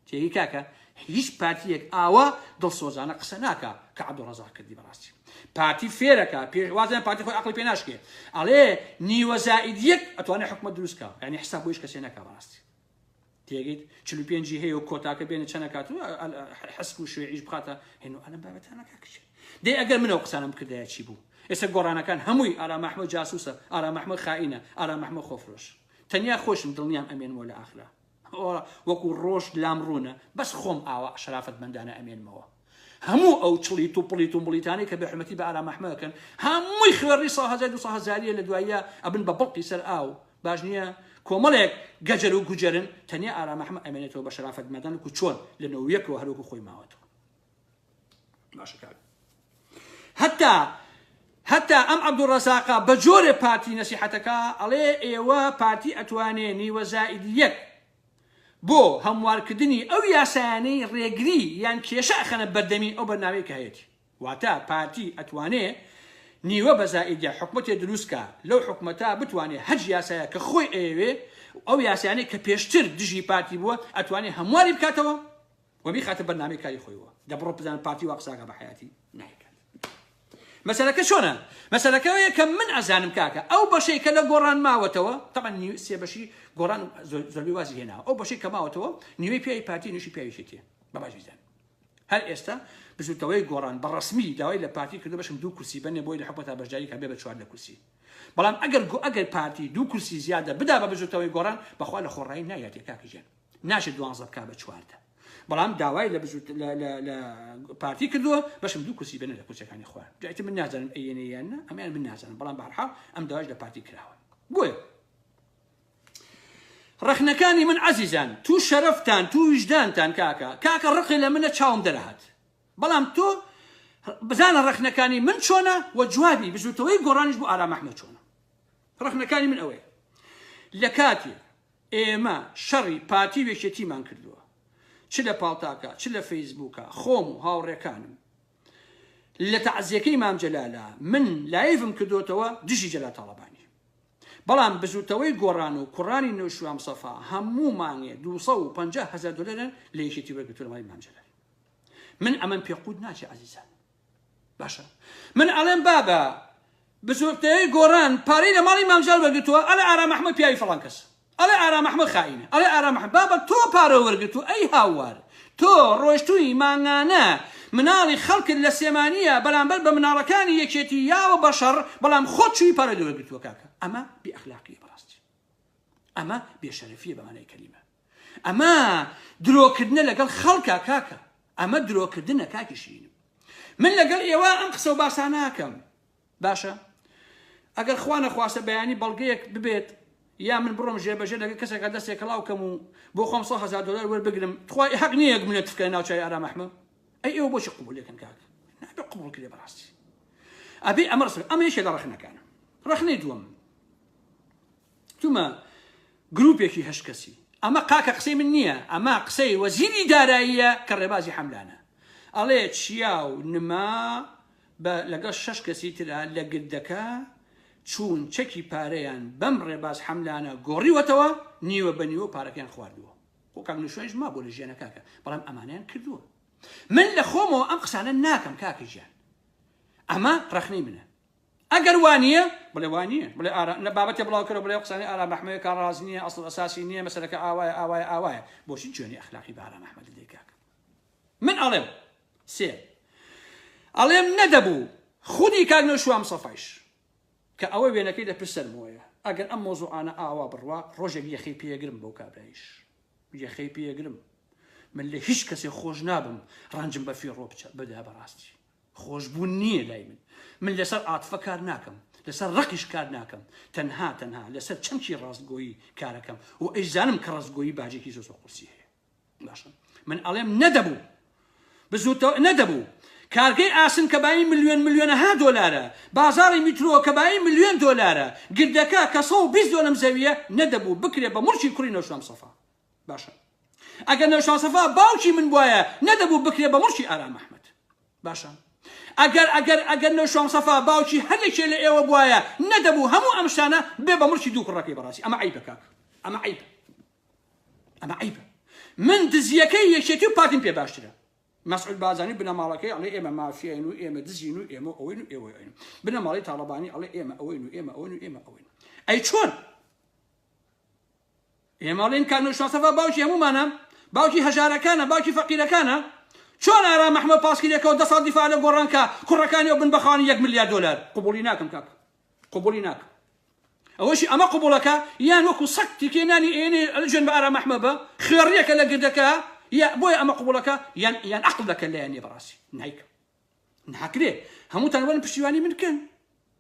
Speaker 1: تێگەی کاکە هیچ پارتیەک ئاوا دڵسۆزانە قسە ناکا کە عەبدولڕەزاق کردی بەڕاستی پارتی فێرەکە پێش وازیان پارتی خۆی عەقڵی پێ ناشکێ ئەڵێ نیوە زائید یەک ئەتوانێ حکومەت دروست کا یعنی حساب بۆ هیچ کەسێ نەکا بەڕاستی تێگەیت 45 هەیە و کۆتاکە بێنە چەنەکات و حسک و شوێعیش بخاتە هێن و ئەلم بابەتانە کاکچ دەی ئەگەر منەوە قسانم کردایە چی بوو ئێستا گۆڕانەکان هەمووی ئارام ئەحمەد جاسوسە ئارام ئەحمەد خائینە ئارام ئەحمەد خۆفرۆش تەنیا خۆشم دڵنیام ئەمێنمەوە لە ئاخرا وەکو ڕۆژ لام ڕوونە بەس خۆم ئاوا شەرافەتمەندانە ئەمێنمەوە هەموو ئەو چڵیت و پڵیت و مڵیتانەی کە بێحورمەتی بە ئارام ئەحمە ئەکەن هەمووی خوێڕی ساڵ هەزار دوو سەد هەزاریە لە دواییە ئەبن بە بڵقی سەر ئاو باش نییە کۆمەڵێک گەجەر و گوجەرن تەنیا ئارام ئەحمە ئەمێنێتەوە بە شەرافەتمەندان وەکو چۆن لە نەوەیەکەوە هەروەکو خۆی ماوەتەوە باشە کاک هەتا هەتا ئەم عەبدولڕەزاقە بە جۆرێ پارتی نەسیحەتەکە ئەڵێ ئێوە پارتی ئەتوانێ نیوە زائید یەک بۆ هەموارکردنی ئەو یاسایانەی ڕێگری یان کێشە ئەخەنە بەردەمی ئەو بەرنامەی کە هەیەتی واتە پارتی ئەتوانێ. نیوە بە زائیدە حکومەتێ دروست کا لەو حکومەتە بتوانێ هەرچ یاسایە کە خۆی ئەیەوێ ئەو یاسایانەی کە پێشتر دژی پارتی بووە ئەتوانێ هەمواری بکاتەوە و بیخاتە بەرنامەی کاری خۆیەوە. دە بڕۆ بزانە پارتی وا قساکا بە حەیاتی نایکات. مەسەلەکە چۆنە؟ مەسەلەکە ئەوەیە کە من ئەزانم کاکە ئەو بەشەی کە لە گۆڕان ماوەتەوە تەبعەن نیو سێ بەشی گۆڕان زۆربەی وازی هێناوە ئەو بەشەی کە ماوەتەوە نیوەی پیاوی پارتی نیوشی پیاوی یەکێتیە بە باش بیزانن هەر ئێستا بزوتنەوەی گۆڕان بە ڕەسمی داوای لە پارتی کردو بەشم دوو کورسی بەنێ بۆی لە حکومەتا بەشداری کە بێ بە 14 کورسی بەڵام ئەگەر ئەگەر پارتی دوو کورسی زیادە بدا بە بزوتنەوەی گۆڕان بەخوا لە خۆڕایی نایاتێ کاکە گیان ناشێت دوانزە بکا بە 14 بەڵام داوای لە بزوت لە لە لە پارتی کردووە بەشم دوو کورسی بێنە لە کورسەکانی خۆیان جا ئیتر من نازانم ئەیەنێ یان نا ئەمیان من نازانم بەڵام بەهەرحاڵ ئەم داوایش لە پارتی کراوە بۆیە ڕەخنەکانی من عەزیزان تو شەرەفتان تو ویژدانتان کاکە کاکە ڕقی لە منە چاوم دەرهات بەڵام تۆ بزانە ڕەخنەکانی من چۆنە و جوابی بزوتەوەی گۆڕانیش بۆ ئارام ئەحمەد چۆنە ڕەخنەکانی من ئەوەیە لە کاتێ ئێمە شەڕی پارتی و یەکێتیمان کردووە چ لە پاڵتاکە چ لە فەیسبووکە خۆم و هاوڕێکانم لە تەعزیەکەی مام جەلالە من live م کردوتەوە دژی جەلال تاڵەبانی بەڵام بزوتەوەی گۆڕان و کوڕانی نەوشیروان مستەفا هەموو مانگێ 250 هەزار دۆلاریان لە یەکێتی وەرگرتووە لە ماڵی مام جەلال. من ئەمەم پێ قوت ناچێ عەزیزان. باشە من ئەڵێم بابە بزوتنەوەی گۆڕان پارەی لە ماڵی مام جەلال وەرگرتووە ئەڵێ ئارام ئەحمەد پیاوی فڵان کەس ئەڵێ ئارام ئەحمەد خائینە ئەڵێ ئارام ئەحمەد بابە تۆ پارە وەرگرتوو ئەی هاوار تۆ ڕۆشتووی مانگانە مناڵی خەڵکت لە سلێمانیە بەرامبەر بە مناڵەکانی یەکێتی یاوە بەشەڕ بەڵام خۆت چووی پارە لێ وەرگرتووە کاکە ئەمە بێ ئەخلاقیە بەڕاستی ئەمە بێشەرەفیە بە مانای کەلیمە ئەمە درۆکردنە لەگەڵ خەڵکا کاکە ئەمە درۆکردنە کاکی شیرینم من لەگەڵ ئێوە ئەم قسە و باسانە ناکەم باشە ئەگەر خوا نەخواستە بەیانی بەڵگەیەک ببێت یا من بڕۆم ژێر بەژێر لەگەڵ کەسێکا دەستێک کەڵاو کەم و بۆ خۆم 100 هەزار دۆلار وەربگرم تخوا حەق نییە یەک منە تفکە ناوچای ئارام ئەحمە ئەی ئێوە بۆچی قبوڵێکن کاک نابێ قبوڵ کرێ بەڕاستی ئەبێ ئەمە ڕسم ئەمە یەکێ لە ڕەخنەکانم ڕەخنەی دووەم تومە گروپێکی هەشت کەسی ئەمە قاکە قسەی من نییە ئەمە قسەی وەزیری داراییە کە ڕێبازی حەملانە ئەڵێ چیا و نما بە لەگەڵ شەش کەسی ترا لە گردەکە چوون چەکی پارەیان بەم ڕێباز حەملانە گۆڕیوەتەوە نیوە بە نیوە پارەکەیان خواردووە خۆ کاک نوشوانیش مابوو لە ژیانە کاکە بەڵام ئەمانەیان کردووە من لە خۆمەوە ئەم قسانە ناکەم کاکە گیان ئەمە ڕەخنەی منە ئەگەر وانیە بڵێ وانیە بڵێ ئارا نە بابەتێ بڵاو کەرەوە بڵێ ئەو قسانەی ئارام ئەحمەوێ کە ڕاست نییە ئەسڵ ئەساسی نییە مەسەلەکە ئاوایە ئاوایە ئاوایە بۆچی جوێنی ئەخلاقی بە ئارام ئەحمەد دەدەی کاکە من ئەڵێم سێ ئەڵێم نەدەبوو خودی کاک نەوشیروان مستەفایش کە ئەوە وێنەکەی لە پشت سەرمەوەیە ئەگەر ئەم مۆزوعانە ئاوا بڕوا ڕۆژێک یەخەی پێگرم بەو کابرایش یەخەی پێگرم من لە هیچ کەسێ خۆش نابم ڕەنجم بە فیڕۆ بچە بدا بەڕاستی خۆشبوون نییە لای من من لەسەر عاتفە کار ناکەم لەسەر ڕقیش کار ناکەم تەنها تەنها لەسەر چەمکی ڕاستگۆیی کارەکەم و ئەیزانم کە ڕاستگۆیی باجێکی زۆر زۆر قورسی هەیە باشە من ئەڵێم نەدەبوو بزوتەوە نەدەبوو کارگەی ئاسن کە بایی ملیۆن ملیۆنەها دۆلارە بازاڕی میترۆ کە بایی ملیۆن دۆلارە گردەکە کە 120 دۆنم زەویە نەدەبوو بکرێ بە موڵکی کوڕی نەوشیروان مستەفا باشە ئەگەر نەوشیروان مستەفا باوکی من بوایە نەدەبوو بکرێ بە موڵکی ئارام ئەحمەد باشە ئەگەر ئەگەر ئەگەر نەوشیروان مستەفا باوکی هەر یەکێ لە ئێوە بوایە نەدەبوو هەموو ئەم شتانە بێ بە موڵکی دوو کوڕەکەی بەڕاستی ئەمە عەیبە کاک ئەمە عەیبە ئەمە عەیبە من دزیەکەی یەکێتی و پارتیم پێ باشترە مەسعود بارزانی بنەماڵەکەی ئەڵێ ئێمە مافیاین و ئێمە دزین و ئێمە ئەوەین و ئێوە ئەوین بنەماڵەی تاڵەبانی ئەڵێ ئێمە ئەوەین و ئێمە ئەوەین و ئێمە ئەوەین ئەی چۆن ئێمە ئەڵێن کاک نەوشیروان مستەفا باوکی هەموومانە باوکی هەژارەکانە باوکی فەقیرەکانە چۆن ئارام ئەحمەد پاسکیلێکەوە دە ساڵ دیفاع لە گۆڕان کا کوڕەکانی ئەو بن بە خاوەنی یەک ملیار دۆلار قبوڵی ناکەم کاک قبوڵی ناکەم ئەوەشی ئەمە قبوڵەکە یان وەکو سەگ تیکێ نانی ئێنێ جوێن بە ئارام ئەحمە بە خوێڕیەکە لە گردەکە یا بۆیە ئەمە قبوڵەکە یان یان عەقڵ لەکە لایەن نیە بەڕاستی نایکەم ناکرێ هەمووتان وەرن پشتیوانی من بکەن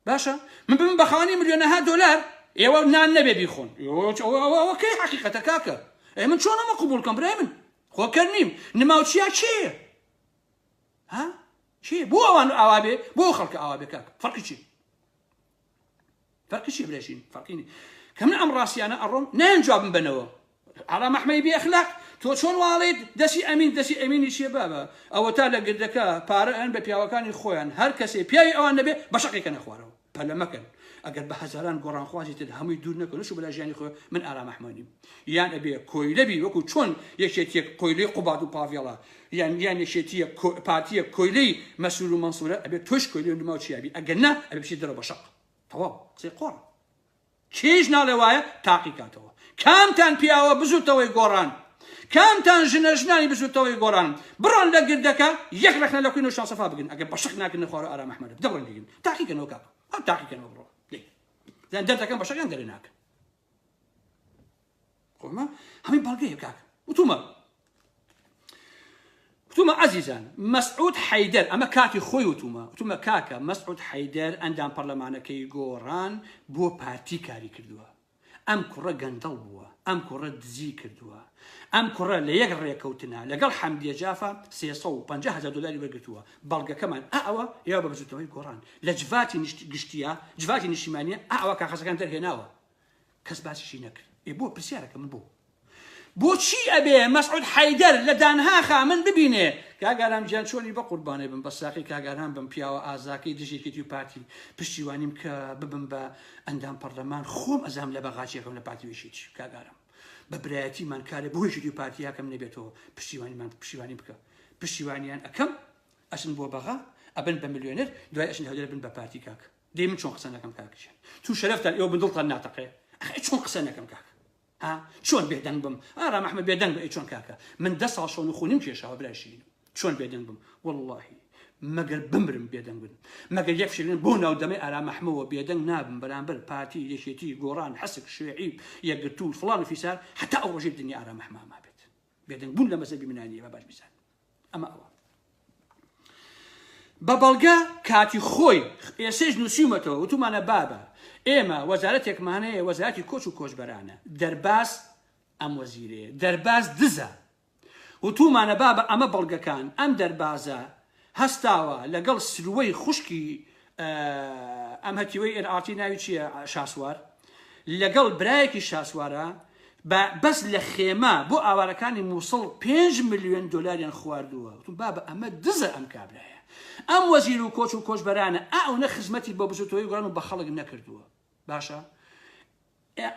Speaker 1: باشە من ببم بە خاوەنی ملیۆنەها دۆلار ئێوە نان نەبێ بیخۆن ئەوە کەی حەقیقەتە کاکە ئێ من چۆن ئەمە قبوڵ کەم برای من خۆکەر نیم نماوچیا کێیە ها کێ بۆ ئەوان ئاوا بێ بۆ خەڵکە ئاوا بێ کاکە فەرقی چی فەرقی چیە برای شیرین فەرقی نیە کە من ئەم ڕاستیانە ئەڕۆم نایەن جوابم بەنەوە ئارام ئەحمەی بێ ئەخلاق. تۆ چۆن واڵیت دەسی ئەمین دەسی ئەمینی چیە بابە ئەوەتا لە گردەکە پارە ئەن بە پیاوەکانی خۆیان هەر کەسێ پیاوی ئەوان نەبێ بە شەقی کەنە خوارەوە پەلە مەکەن ئەگەر بە هەزاران گۆڕانخوازی تر هەمووی دوور نەکەن نەچوو بەلا ژیانی خۆ من ئارام ئەحمە نیم یان ئەبێ کۆیلە بی وەکو چۆن یەکێتیەک کۆیلەی قوباد و پاڤێڵە یان یان یەکێتیەک پارتیەک کۆیلەی مەسرور و مەنسورە ئەبێ تۆش کۆیلەی نما و چیا بی ئەگەر نا ئەبێ بچیت دەرەوە بە شەق تەواو قسەی قۆڕە کێیش ناڵێ وایە تاقی کاتەوە کامتان پیاوە بزوتەوەی گۆڕان کامتان ژنە ژنانی بزوتەوەی گۆڕان بڕۆن لە گردەکە یەک ڕەخنە لە کوین و شاسەفا بگرن ئەگەر بە شەق ناکردنە خوارەوە ئارام ئەحمەد دەبڕن بگرن تاقیکەنەوە کاکە هەر تاقیکەنەوە بڕۆ دەی یان دەردەکەن بە شەقیان دەرێ ناکەن خۆمە هەمووی بەڵگەیە کاکە وتومە وتومە عەزیزان مەسعود حەیدەر ئەمە کاتی خۆی وتومە وتومە کاکە مەسعود حەیدەر ئەندام پەرلەمانەکەی گۆڕان بۆ پارتی کاری کردووە ئەم کوڕە گەندەڵ بووە ئەم کوڕە دزی کردووە ئەم کوڕە لە یەک ڕێکەوتنا لەگەڵ حەمدیە جافا 350 هزار دلاری وەرگرتووە بەڵگەکەمان ئەوە یا بە بزوتنەوەی گۆڕان لە جڤاتی گشتیە جڤاتی نیشتیمانیە ئەوە کاخەزەکان دەرهێناوە کەس باسیشی نەکرد ئێ بۆ پرسیارەکە من بۆ بۆچی ئەبێ مەسعود حەیدەر لە دانهاخا من ببینێ؟ کاک ئارام گیان چۆنی بەقوربانێ بم بە ساقی کاک ئارام بم پیاوە ئازاکەی دژ یەکێتی و پارتی پشتیوانیم کە ببم بە ئەندام پەڕلەمان خۆم ئەزام لە بەغا چیەکەم لە پارتی و یەکێتی کاک ئارام بە برایەتیمان کارێ بۆ یەکێتی و پارتی یاکەم نەبێتەوە پشتیوانیمان پشتیوانی بکە پشتیوانیان ئەکەم ئەچن بۆ بەغا ئەبن بە ملیۆنێر دوای ئەچن هەولێر بن بە پارتی کاک دەی من چۆن قسە نەکەم کاک گیان تو شەرەفتان ئێوە بن دڵتان ناتەقێ ئەخ چۆن قسە نەکەم کاک ها چۆن بێدەنگ بم ئارام ئەحمەد بێدەنگ بە ئەی چۆن کاکە من دە ساڵ شۆن و خونیم کێشاوە برای شیرینم چۆن بێدەنگ بم واللهی مەگەر بمرم بێدەنگ بن مەگەر یەک شیرین بۆ ناو دەمەی ئارام ئەحمەوە بێدەنگ نابم بەرامبەر پارتی یەکێتی گۆڕان حسک شوێعی یەکگرتوو فڵان و فیسار حتا ئەو ڕۆژەی دنیا ئارام ئەحمە مابێت بێدەنگ بوون لە مەزەبی منانیە بە باش بیزان ئەمە ئەوە بە بەڵگە کاتی خۆی ئێسێش نووسیومەتەوە وتومانە بابە ئێمە وەزارەتێکمان هەیە وەزارەتی کۆچ و کۆچبەرانە دەرباز ئەم وەزیرەیە دەرباز دزە وتومانە بابە ئەمە بەڵگەکان ئەم دەربازە هەستاوە لەگەڵ سروەی خوشکی ئەم هەتیوەی ئێن ئاڕ تی ناوی چییە شاسوار لەگەڵ برایەکی شاسوارە بە بەس لە خێمە بۆ ئاوارەکانی مووسڵ 5 ملیۆن دۆلاریان خواردووە وتم بابە ئەمە دزە ئەم کابرایە ئەم وەزیر و کۆچ و کۆچبەرانە ئەونە خزمەتی بۆ بزوتەوەی گۆڕان و بە خەڵک نەکردووە باشە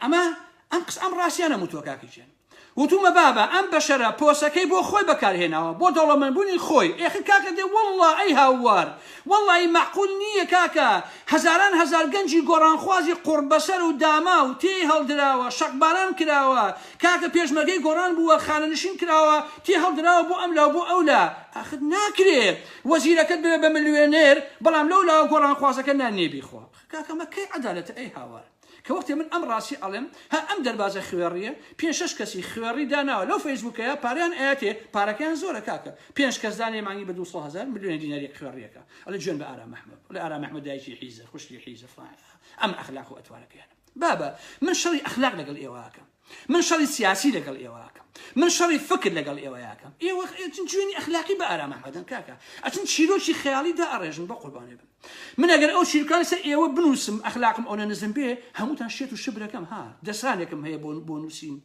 Speaker 1: ئەمە ئەم قس ئەم ڕاستیانە وتووە کاکە گیان وتومە بابە ئەم بەشەرە پۆسەکەی بۆ خۆی بەکارهێناوە بۆ دەوڵەمەندبوونی خۆی ئێخر کاکە دێ واللە ئەی هاوار وەڵڵاهی مەعقول نییە کاکە هەزاران هەزار گەنجی گۆڕانخوازی قوڕبەسەر و داماو تێی هەڵدراوە شەقباران کراوە کاکە پێشمەرگەی گۆڕان بووە خانەنشین کراوە تێ هەڵدراوە بۆ ئەم لا و بۆ ئەو لا ئاخر ناکرێ وەزیرەکەت ببێ بە ملیۆنێر بەڵام لەو لاوە گۆڕانخوازەکە نان نییە بیخوا کاکە ئەمە کەی عەدالەتە ئەی هاوار کە وەختێ من ئەم ڕاستی ئەڵێم ها ئەم دەربازە خوێڕیە پێنج شەش کەسی خوێڕی داناوە لەو فەیسبوکەیە پارەیان ئەیاتێ پارەکەیان زۆرە کاکە پێنج کەس دانێ مانگی بە 200 هەزار ملیۆن دیناری خوێڕیەکە ئەڵێ جوێن بە ئارام ئەحمەد ئەڵێ ئارام ئەحمەد دایکی حیزە خوشکی حیزە فڵان ئەم ئەخلاق و ئەتوارەکەیان بابە من شەڕی ئەخلاق لەگەڵ ئێوە ئەکەم من شەڕی سیاسی لەگەڵ ئێوە ئەکەم من شەڕی فکر لەگەڵ ئێوە ئەکەم ئێوە ئەچن جوێنی ئەخلاقی بە ئارام ئەحمەدەن کاکە ئەچن چیرۆکی خەیاڵی دائەڕێژن بە قوربانێ بن من ئەگەر ئەو چیرکانە سەر ئێوە بنووسم ئەخلاقم ئەونە نزم بێ هەمووتان شێت و شبرەکەم ها دەسانێکم هەیە بۆ بۆ نووسین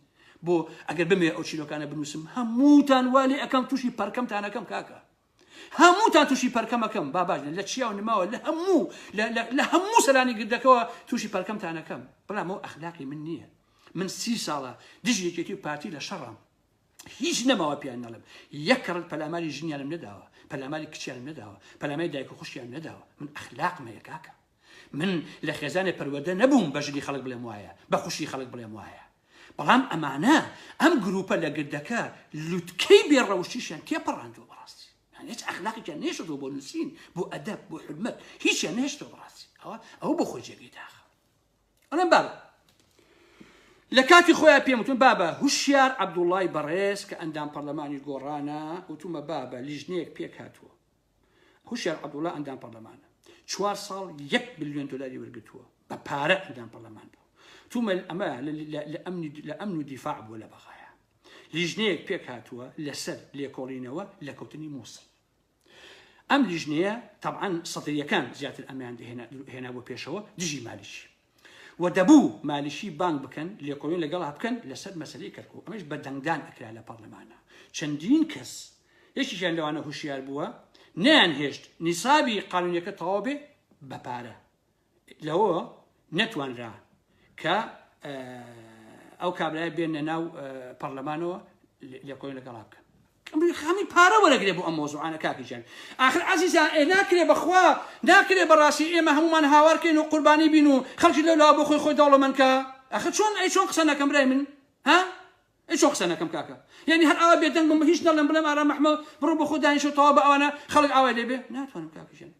Speaker 1: بۆ ئەگەر بمێ ئەو چیرۆکانە بنووسم هەمووتان وا لێ ئەکەم تووشی پەرکەمتانەکەم کاکە هەمووتان تووشی پەرکەمەکەم با باش لە چیا و نماوە لە هەموو لە هەموو سەرانی گردەکەوە تووشی پەرکەمتانەکەم بەڵام ئەو ئەخلاقی من نییە من سی ساڵە دژی یەکێتی و پارتی لە شەڕام هیچ نەماوە پێیان نەڵێم یەک کەڕەت پەلاماری ژنیانم نەداوە پەلاماری کچیانم نەداوە پەلاماری دایک و خوشکیانم نەداوە من ئەخلاقم هەیە کاکە من لە خێزانێ پەروەردە نەبووم بە ژنی خەڵک بڵێم وایە بە خوشی خەڵک بڵێم وایە بەڵام ئەمانە ئەم گروپە لە گردەکە لوتکەی بێ ڕەوشتیشیان تێپەڕاندووە بەڕاستی یان هیچ ئەخلاقێکیان نێشتەوە بۆ نووسین بۆ ئەدەب بۆ حرمەت هیچیان نێشتەوە بەڕاستی ئەوە ئەوە بۆ خۆی جێگەی داخە ئەڵێم بابە لە کاتی خۆیان پێم وتون بابە هوشیار عەبدوڵای بەڕێز کە ئەندام پەرلەمانی گۆڕانە وتومە بابە لیژنەیەک پێک هاتووە هوشیار عەبدوڵا ئەندام پەرلەمانە چوار ساڵ یەک ملیۆن دلاری وەرگتووە بە پارە ئەندام پەرلەمان بوو تومە ئەمە لە ئەمن و دیفاع بووە لە بەغایە لیژنەیەک پێک هاتووە لەسەر لێکۆڵینەوە لە کەوتنی مووسڵ ئەم لیژنەیە تەبعەن سەدریەکان زیاتر ئەمیان هێنا بۆ پێشەوە دژی مالیکی. و دەبوو مالیکی بانگ بکەن لێکۆڵین لەگەڵا بکەن لەسەر مەسەلەی کەرکوک ئەمەش بە دەنگدان ئەکرا لە پەڕلەمانا چەندین کەس یەکێکیان لەوانە هوشیار بووە نەیانهێشت نیسابی قانونیەکە تەواو بێ بە پارە لەوە نەتوانرا کە ئەو کابرایە بێنە ناو پەرلەمانەوە لێکۆڵین لەگەڵا بکەن خەمی پارە وەرەگرێ بۆ ئەم مۆزوعانە کاکی گیان ئاخر عەزیزان ئێ ناکرێ بەخوا ناکرێ بەڕاستی ئێمە هەمومان هاوارکەین و قوربانی بین و خەڵکی لەو لاوە بۆ خۆی خۆی دەوڵەمەند کە ئاخر چۆن ئەی چۆن قسە نەکەم برای من ها ئەی چۆن قسە نەکەم کاکە یعنی هەر ئاوا بێدەنگ بم هیچ نەڵێم بڵێم ئارام ئەحمە بڕۆ بۆ خۆ دانیشە تەواو بە ئەوانە خەڵک ئاوای لێ بێ ناتوانم کاکە گیان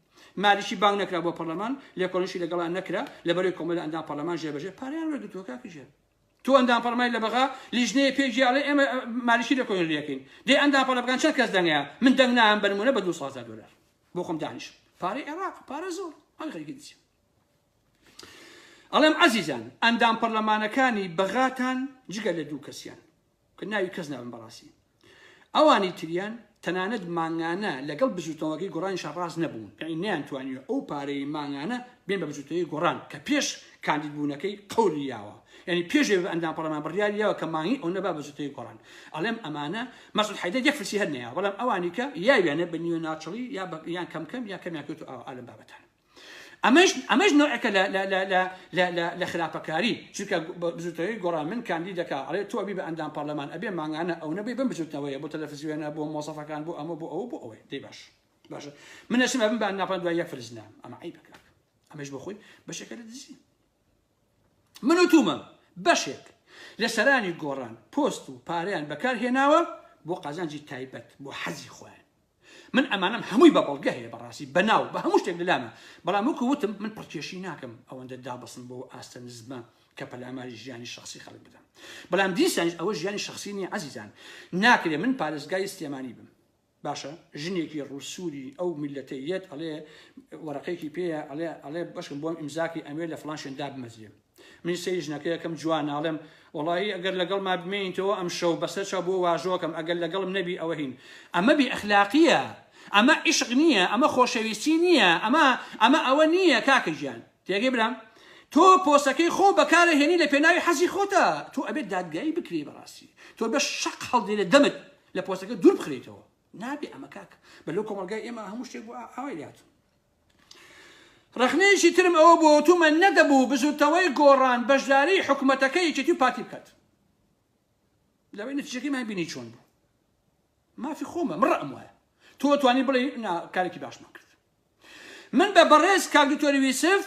Speaker 1: مالیکی بانگ نەکرا بۆ پەرلەمان لێکۆڵینشی لەگەڵا نەکرا لەبەرەی کۆمەڵی ئەندام پەرلەمان ژێبەژێ پارەیان وەرگرتووە کاکە گیان تۆ ئەندام پەرلەمانی لە بەغا لیژنەیە پێکی ئەڵێ ئێمە مالیکی لێکۆڵینەوە لێکەین دەی ئەندام پەرلەمانەکان چەند کەس دەنگەیە من دەنگ نایەم بە نمونە بە 200 دۆلار بۆ خۆم دانیشم پارەی عێراق پارە زۆر هەڵی خەریکی دزی ئەڵێم عەزیزان ئەندام پەرلەمانەکانی بەغاتان جگە لە دوو کەسیان کە ناوی کەس نابم بەڕاستی ئەوانی تریان تەنانەت مانگانە لەگەڵ بزوتنەوەکەی گۆڕانیشا ڕاست نەبوون یانی نەیانتوانیوە ئەو پارەی مانگانە بێن بە بزوتنەوەی گۆڕان کە پێش کاندید بوونەکەی قەولی یاوە یانی پێش ئەوەی بە ئەندام پەڕلەمان بڕیاری یاوە کە مانگی ئەونە با بزوتنەوەی گۆڕان ئەڵێم ئەمانە مەسعود حەیدەر یەک فلسی هەر نەیاوە بەڵام ئەوانی کە یاویانە بە نیوە ناچڵی یا بە یان کەم کەم یا کەمیان کردو ئاوا ئالەم بابەتانە ئەمەش ئەمەش نەوعێکە لە لە لە لە لە لە لە خراپەکاری چونکە بزوتنەوەی گۆڕان من کاندید دەکا ئەڵێ تۆ ئەبی بە ئەندام پەرلەمان ئەبێ مانگانە ئەو نەبێ بەم بزوتنەوەیە بۆ تەلەفزیۆنە بۆ مۆزەفەکان بۆ ئەمە بۆ ئەوە بۆ ئەوەی دەی باش باشە من ئەچم ئەبم بە ئەندام پەرلەمان دوای یەک فلس نام ئەمە عەیبە کاک ئەمەش بۆ خۆی بەشێکە لە دزی من وتومە بەشێک لە سەرانی گۆڕان پۆست و پارەیان بەکار هێناوە بۆ قازانجی تایبەت بۆ حەزی خۆیان من ئەمانەم هەمووی بە بەڵگە هەیە بەڕاستی بەناو بە هەموو شتێک لەلامە بەڵام وەکو وتم من پڕکێشی ناکەم ئەوەندە دابەسم بۆ ئاستە نزمە کە پەلاماری ژیانی شخصی خەڵک بدەم بەڵام دیسانیش ئەوە ژیانی شخصی نییە عەزیزان ناکرێ من پارێزگای سلێمانی بم باشە ژنێکی ڕووسووری ئەو میلەتەی یەت ئەڵێ وەرەقەیەکی پێیە ئەڵێ ئەڵێ بەشکم بۆم ئیمزاکی ئەمێ لە فڵان شوێن دابمەزرێم من سەیری ژنەکە یەکەم جوانە ئەڵێم وەڵاهی ئەگەر لەگەڵما بمێنیتەوە ئەمشەو بەسەر چاو بۆ واژۆکەم ئەگەر لەگەڵم نەبی ئەوە هین ئەمە بێ ئەخلاقیە ئەمە عیشق نییە ئەمە خۆشەویستی نییە ئەمە ئەمە ئەوە نییە کاکە گیان تێگەی برام تۆ پۆسەکەی خۆ بەکارە هێنی لە پێناوی حەزی خۆتە تۆ ئەبێت دادگایی بکری بەڕاستی تۆ بە شەق هەڵدێ لە دەمت لە پۆستەکە دوور بخرێتەوە نابێ ئەمە کاکە بە لەو کۆمەڵگای ئێمە هەموو شتێک بۆ ئاوای لاتون ڕەخنەیەکی ترم ئەوە بوو وتومە نەدەبوو بزوتنەوەی گۆڕان بەشداری حکومەتەکەی یەکێتی و پارتی بکات لەوەی نەتیجەکەی مان بینی چۆن بوو مافی خۆمە من ڕەئم وایە تۆ توانی بڵێ نا کارێکی باشمان کرد من بە بەڕێز کاک دکتۆر یوسف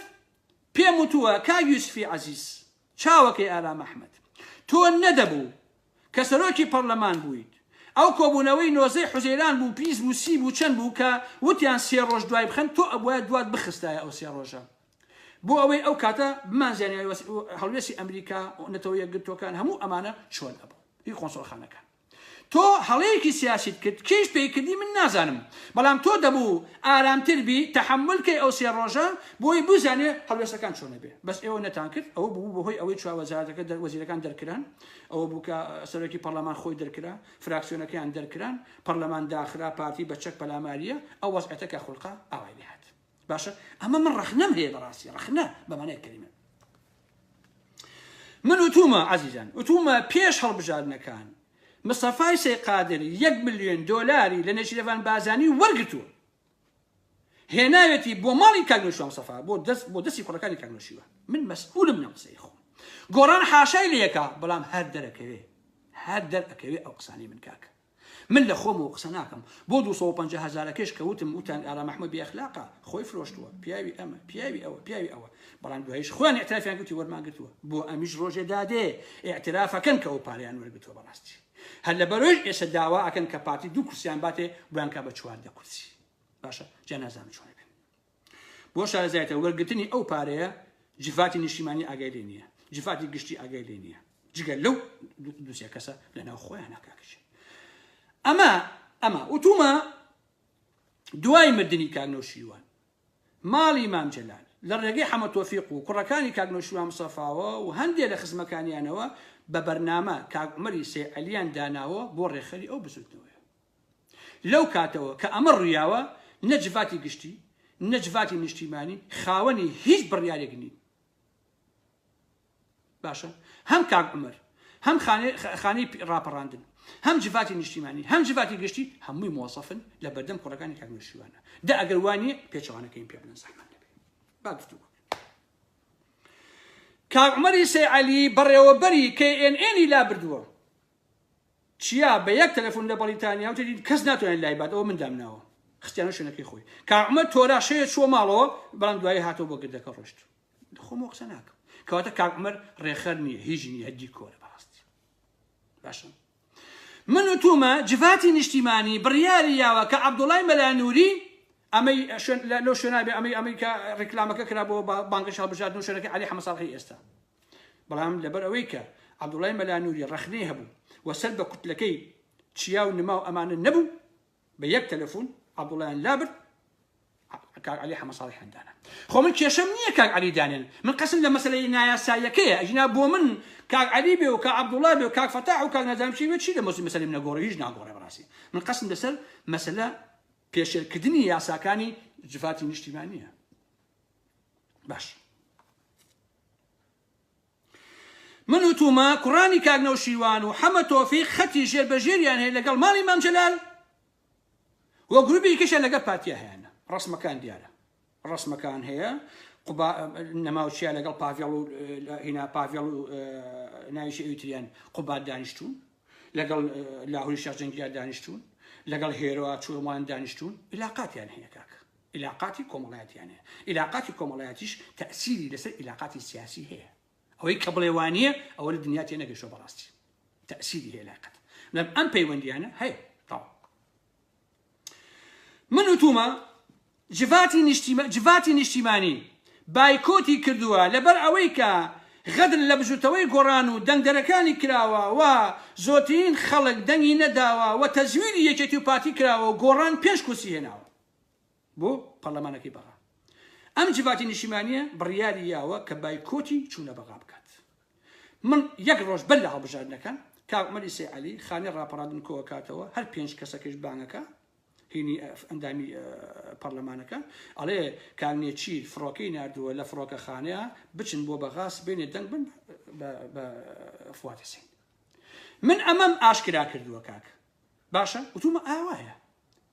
Speaker 1: پێم وتووە کاک یوسفی عەزیز چاوەکەی ئارام ئەحمەد تۆ نەدەبوو کە سەرۆکی پەڕلەمان بوویت ئەو کۆبوونەوەی نۆزەی حوزەیران بوو پیس بوو سی بوو چەند بوو کە وتیان سێ ڕۆژ دوای بخەن تۆ ئەبوایە دوات بخستایە ئەو سێ ڕۆژە بۆ ئەوەی ئەو کاتە بمانزانیایە هەڵوێستی ئەمریکا نەتەوە یەکگرتووەکان هەموو ئەمانە چۆن ئەبوو هی قۆنسۆڵخانەکان تۆ هەڵەیەکی سیاسیت کرد کێش پێی کردی من نازانم بەڵام تۆ دەبوو ئارامتر بی تەحەمول کەی ئەو سێ ڕۆژە بۆی بزانێ هەڵوێستەکان چۆنە بێ بەس ئێوە نەتان کرد ئەوە بوو بەهۆی ئەوەی چوار وەزارەتەکە دەر وەزیرەکان دەرکران ئەوە بوو کە سەرۆکی پەرلەمان خۆی دەرکرا فراکسیۆنەکەیان دەرکران پەرلەمان داخرا پارتی بە چەک پەلاماریە ئەو وەزعەتە کە خولقا ئاوای لێهات باشە ئەمە من ڕەخنەم هەیە بەڕاستی ڕەخنە بەمانای کەلیمە من وتومە عزیزان وتومە پێش هەڵبژاردنەکان مستەفای سەی قادر یەک ملیۆن دۆلاری لە نێچیرەڤان بازانی وەرگتووە هێناوێتی بۆ ماڵی کاک نەوشیروان مستەفا بۆ دەست بۆ دەستی کوڕەکانی کاک نەوشیروان من مەسئولم لەم قسەی خۆم گۆڕان حاشای لێکا بەڵام هەر دەرەکەوێ هەر دەرئەکەوێ ئەو قسانەی من کاکە من لە خۆمەوە قسە ناکەم بۆ 250 هەزارەکەش کە وتم وتان ئارام ئەحمەد بێ ئەخلاقە خۆی فرۆشتووە پیاوی ئەمە پیاوی ئەوە پیاوی ئەوە بەڵام دوایش خۆیان اعترافیان گوتی وەرمان گرتووە بۆ ئەمیش ڕۆژێ دادێ اعترافەکەن کە ئەو پارەیان وەرگرتووە بەڕاستی هەر لەبەرۆیش ئێستا داوا ئەکەن کە پارتی دوو کورسیان باتێ بۆیان کا بە 14 کورسی باشە جا نازانم چۆن بێن بۆ شارەزایەتە وەرگرتنی ئەو پارەیە جفاتی نیشتیمانی ئاگای لێ نییە جفاتی گشتی ئاگای لێ نییە جگە لەو دوسێ کەسە لەناو خۆیان کاکچ ئەمە ئەمە وتومە دوای مردنی کاک نەوشیروان ماڵی مام جەلال لە ڕێگەی حەمە تۆفیق و کوڕەکانی کاک نەوشیروان مستەفاوە و هەندێ لە خزمەکانیانەوە بە بەرنامە کاک عومەری سەی عەلیان داناوە بۆ ڕێکخەری ئەو بزوتنەوەیە. لەو کاتەوە کە ئەمە ڕوویاوە نە جڤاتی گشتی نە جڤاتی نیشتیمانی خاوەنی هیچ بڕیارێک نین. باشە هەم کاک عومەر هەم خانەی ڕاپەڕاندن هەم جڤاتی نیشتیمانی هەم جڤاتی گشتی هەمووی مۆزەفن لە بەردەم کوڕەکانی کاک نەوشیروانە دە ئەگەر وانیە پێچەوانەکەیم پێ بڵێن زەحمەت نەبێ با گفتوگۆ کاک عومەری سەی عەلی بەڕێوەبەری KNN ی لابردووە چیا بە یەک تەلەفۆن لە بەڕیتانیا وتی کەس ناتوانێت لای بات ئەوە من دامناوە خستیانە شوێنەکەی خۆی کاک عومەر تۆرا شەوێ چووە ماڵەوە بەڵام دوایی هاتەوە بۆ گردەکە ڕۆشت خۆمەوە قسە ناکەم کەواتە کاک عومەر ڕێخەر نییە هیچ نییە هەر دیکۆرە بەڕاستی باشە من وتومە جڤاتی نیشتیمانی بڕیاری یاوە کە عەبدوڵای مەلا نوری ئەمەی شوێن لەو شوێنا بێ ئەمەی ئەمەی کە ڕیکلامەکە کرا بۆ بانگەشە هەڵبژاردن و شوێنەکەی عەلی حەمە ساڵحی ئێستا بەڵام لەبەر ئەوەی کە عەبدوڵای مەلا نوری ڕەخنەی هەبوو و سەر بە کوتلەکەی چیا و نما و ئەمانە نەبوو بە یەک تەلەفون عەبدوڵایان لابرد کاک عەلی حەمە ساڵحیان دانا خۆ من کێشەم نییە کاک عەلی دانێن من قەسم لە مەسەلەی نایاساییەکەیە ئەگینا بۆ من کاک عەلی بێ و کاک عەبدوڵا بێ و کاک فەتاح و کاک نازانم چی بێ چی لە مەسەلەی مەسەلەی منە گۆڕێ هیچ ناگۆڕێ بەڕاستی من قەسم لەسەر مەسەلە پێشێلکردنی یاساکانی جڤاتی نیشتیمانیە باش من وتومە کوڕانی کاک نەوشیروان و حەمە تۆفیق خەتی ژێر بە ژێریان هەیە لەگەڵ ماڵی مام جەلال و گروپی کەشیان لەگەڵ پارتیا هەیانە ڕسمەکان دیارە ڕسمەکان هەیە قوبا نەماوچیا لەگەڵ پاڤێڵ و هینا پاڤێڵ و ناویشی ئەویتریان قوباد دانیشتون لەگەڵ لاهوری شێخ جەنگیا دانیشتون لەگەڵ هێرۆ چۆمان دانیشتون علاقاتیان هەیە کاک علاقاتی کۆمەڵایەتیان هەیە علاقاتی کۆمەڵایەتیش تەسیری لەسەر علاقاتی سیاسی هەیە ئەوەی کە بڵێ وانییە ئەوە لە دنیا تێنەگەیشتووە بەڕاستی تەسیری هەیە لاقەت لەم ئەم پەیوەندیانە هەیە تەواو من وتومە جڤاتی نیشتیما جڤاتی نیشتیمانی بایکۆتی کردووە لەبەر ئەوەی کە غەدر لە بزوتەوەی گۆڕان و دەنگدەرەکانی کراوە و زۆترین خەڵک دەنگی نەداوە و تەزویری یەکێتی و پارتی کراوە و گۆڕان پێنج کورسی هێناوە بۆ پەرلەمانەکەی بەغا. ئەم جڤاتی نیشتیمانیە بڕیاری یاوە کە بایکۆتی چوونە بەغا بکات. من یەک ڕۆژ بەر لە هەڵبژاردنەکان کاک عومەری سەی عەلی خانەی ڕاپەڕاندن کۆئەکاتەوە هەر پێنج کەسەکەش بانگەکا هینی ئەندامی پەرلەمانەکە ئەڵێ کاک نێچیر فڕۆکەی ناردووە لە فڕۆکەخانەیە بچن بۆ بەغا سبەینێ دەنگ بن بە فواد حسین. من ئەمەم ئاشکرا کردووە کاک باشە وتومە ئاوایە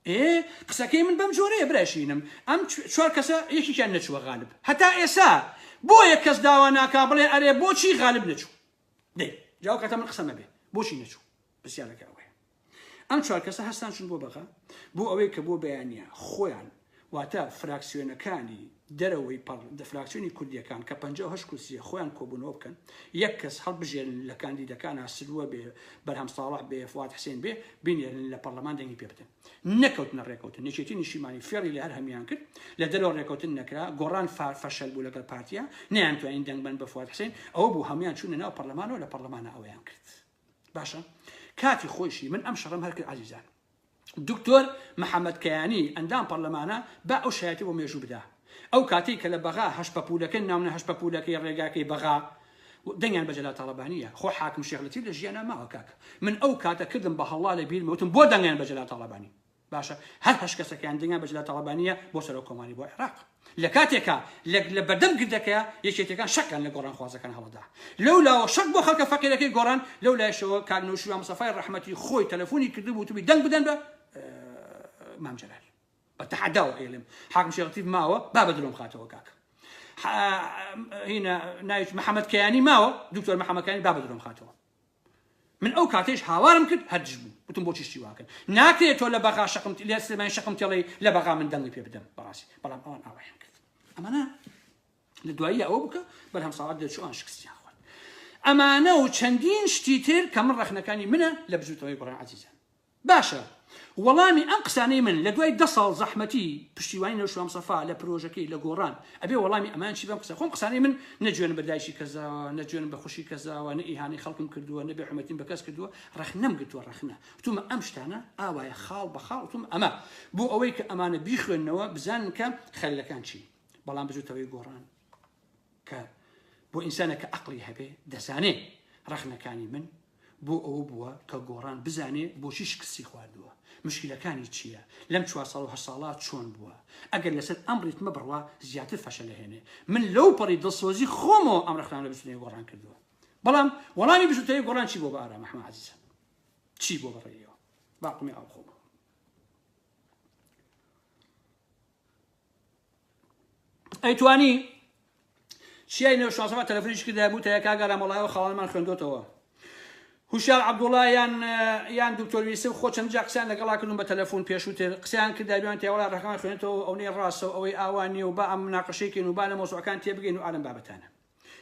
Speaker 1: ئێ قسەکەی من بەم جۆرەیە برای شیرینم ئەم چوار کەسە یەکێکیان نەچووە غالب هەتا ئێسا بۆیە کەس داوا ناکا بڵێ ئەرێ بۆچی غالب نەچوو دەی جاو کاتە من قسە مەبێ بۆچی نەچوو پرسیارەکە ئەوەیە ئەم چوار کەسە هەستان چون بۆ بەغا بۆ ئەوەی کە بۆ بەیانە خۆیان واتە فراکسیۆنەکانی دەرەوەی پەڕ فراکسیۆنی کوردیەکان کە 58 کورسیە خۆیان کۆبوونەوە بکەن یەک کەس هەڵبژێرن لە کاندیدەکانا سروە بێ بەرهەم ساڵح بێ فواد حسێن بێ بینێرن لە پەڕلەمان دەنگی پێ بدەن نەکەوتنە ڕێکەوتن یەکێتی نیشتیمانی فێڵی لە هەر هەموان کرد لە دەرەوە ڕێکەوتن نەکرا گۆڕان فار فەشەل بوو لەگەڵ پارتیا نەیانتوانین دەنگ بەن بە فواد حسێن ئەوە بوو هەموان چوونە ناو پەڕلەمانەوە لە پەڕلەمانە ئەوەیان کرد باشە کاتی خۆیشی من ئەم شەڕەم هەر کرد عەزیزان دکتۆر محەمەد کەیانی ئەندام پەڕلەمانە با ئەو شایەتی بۆ مێژوو بدا ئەو کاتەی کە لە بەغا هەشت پەپوولەکە ناونە هەشت پەپوولەکەی ڕێگاکەی بەغا دەنگیان بە جەلال تاڵەبانیە خۆ حاکم شێخ لەتیف لە ژیانا ماوە کاک من ئەو کاتە کردم بە هەڵا لە بیرمە وتم بۆ دەنگیان بە جەلال تاڵەبانی باشە هەر هەشت کەسەکەیان دەنگیان بە جەلال تاڵەبانیە بۆ سەرۆک کۆماری بۆ عێراق لە کاتێکا لە لە بەردەم گردەکەیا یەکێتیەکان شەقیان لە گۆڕانخوازەکان هەڵەدا. لەو لاوە شەق بۆ خەڵکە فەقیرەکەی گۆڕان، لەو لایشەوە کاک نەوشیروان مستەفای ڕەحمەتی خۆی تەلەفونی کردبوو وتبووی دەنگ بدەن بە مام جەلال. بە تەحەداوە ئەیڵێم حاکم شێخ لەتیف ماوە با بە درۆم خاتەوە کاک هینە ناوی محەمەد کەیانی ماوە دکتۆر محەمەد کەیانی با بە درۆم خاتەوە. من ئەو کاتەیش هاوارم کرد هەر دژ بوو وتم بۆچی شتی واکەن ناکرێت تۆ لە بەغا شەقم لە سلێمانی شەقم تێڵێی لە بەغا من دەنگی پێ بدەم بەڕاستی بەڵام ئەوان ئاوایان کرد ئەمانە لە دوایی ئەوە بکە بەرهەم ساڵات دەرچوو ئەوان شکستیان خوارد ئەمانە و چەندین شتی تر کە من ڕەخنەکانی منە لە بزوتنەوەی گۆڕان عەزیزان باشە وەڵامی ئەم قسانەی من لە دوای دە ساڵ زەحمەتی پشتیوانی نەوشیروان مستەفا لە پرۆژەکەی لە گۆڕان ئەبێ وەڵامی ئەمان چی بەم قسە خۆم قسانەی من نە جوێنم بە دایکی کەس داوە نە جوێنم بە خوشی کەس داوە نە ئیهانەی خەڵکم کردووە نە بێحورمەتیم بە کەس کردووە ڕەخنەم گرتووە ڕەخنە وتومە ئەم شتانە ئاوایە خاڵ بە خاڵ وتومە ئەمە بۆ ئەوەی کە ئەمانە بیخوێننەوە بزانن کە خەلەکان چین بەڵام بزوتەوەی گۆڕان کە بۆ ئینسانە کە ئەقڵی هەبێ دەزانێ ڕەخنەکانی من بۆ ئەوە بووە کە گۆڕان بزانێ بۆچی شکستی خواردووە، مشکیلەکانی چییە، لەم چوار ساڵ و هەشت ساڵە چۆن بووە، ئەگەر لەسەر ئەم ڕیتمە بڕوا زیاتر فەشەل ئەهێنێ. من لەو پەڕی دڵسۆزی خۆمەوە ئەم ڕەخنانە بچوونەی گۆڕان کردووە. بەڵام وەڵامی بزوتنەوەی گۆڕان چی بۆ بە ئارام ئەحمە عزیزە چی بۆ بەڕێیەوە باقمی ئاو خۆم ئەیتوانی چیای نەوشاسەوە تەلەفۆنیش کردای بوتایە کاک ئارام وەڵای ئەو خاڵانەمان خوێندۆتەوە هوشیار عەبدوڵا یان یان دکتۆر یوسف خۆ چەند جار قسەیان لەگەڵا کردوم بە تەلەفۆن پێشووتر قسەیان کردای بیان تیا وەڵا ڕەخەمان خوێنێتەوە ئەونەی ڕاستە و ئەوەی ئاوا نییە و با ئەم مناقەشەی کەین و با لە مەوزوعەکان تێبگەین و ئالەم بابەتانە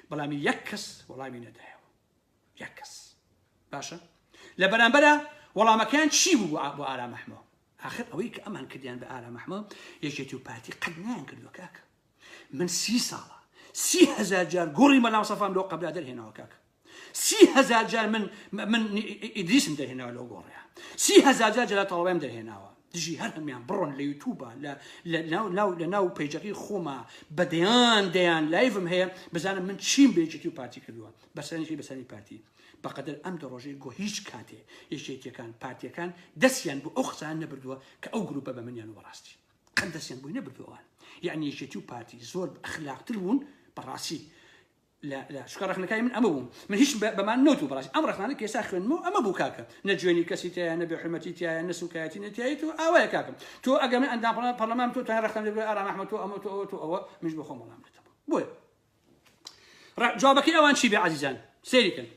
Speaker 1: بەڵام یەک کەس وەڵامی نەدایەوە یەک کەس باشە لە بەرامبەرە وەڵامەکەیان چی بوو بۆ ئارام ئەحمە آخر ئەوەی کە ئەمان کردیان بە ئارام ئەحمە یەکێتی و پارتی قەت نایان کردووە کاکە من 30 ساڵە 30,000 جار گۆڕی مەلا مستەفام لەو قەبرا دەرهێناوە کاکە 30,000 جار من ئیدریسم دەرهێناوە لەو گۆڕەیە 30,000 جار جەلال تاڵەبانیم دەرهێناوە دژی هەر هەموویان بڕۆن لە یوتوبە لە لە ناو ناو لە ناو page ەکەی خۆما بە دەیان دەیان live م هەیە بزانم من چیم بە یەکێتی و پارتی کردووە بەسەرنجی بەسەری پارتی بەقەدەر ئەم دە ڕۆژەی گۆ هیچ کاتێ یەکێتیەکان پارتیەکان دەستیان بۆ ئەو قسانە نەبردووە کە ئەو گروپە بە منیان و بەڕاستی قەت دەستیان بۆی نەبردووە ئەوان یعنی یەکێتی و پارتی زۆر ئەخلاقتر بوون بەڕاستی لە لە چونکە ڕەخنەکانی من ئەمە بوو من هیچ بەمان نەوتوو بەڕاستی ئەم ڕەخنانە کە ئێستا خوێندمەوە ئەمە بوو کاکە نە جوێنی کەسی تایە نە بێحورمەتی تایە نە سوکایەتی نە تایە تۆ ئاوایە کاکەم تۆ ئەگەر من ئەندام پەرلەمان تۆ توانای ڕەخنەم لێ بگرە ئارام ئەحمەد تۆ ئەمە تۆ ئەوە تۆ ئەوە منیش بە خۆم وەڵام دەدەمەوە بۆیە جوابەکەی ئەوان چی بێ عزیزان سەیری کەن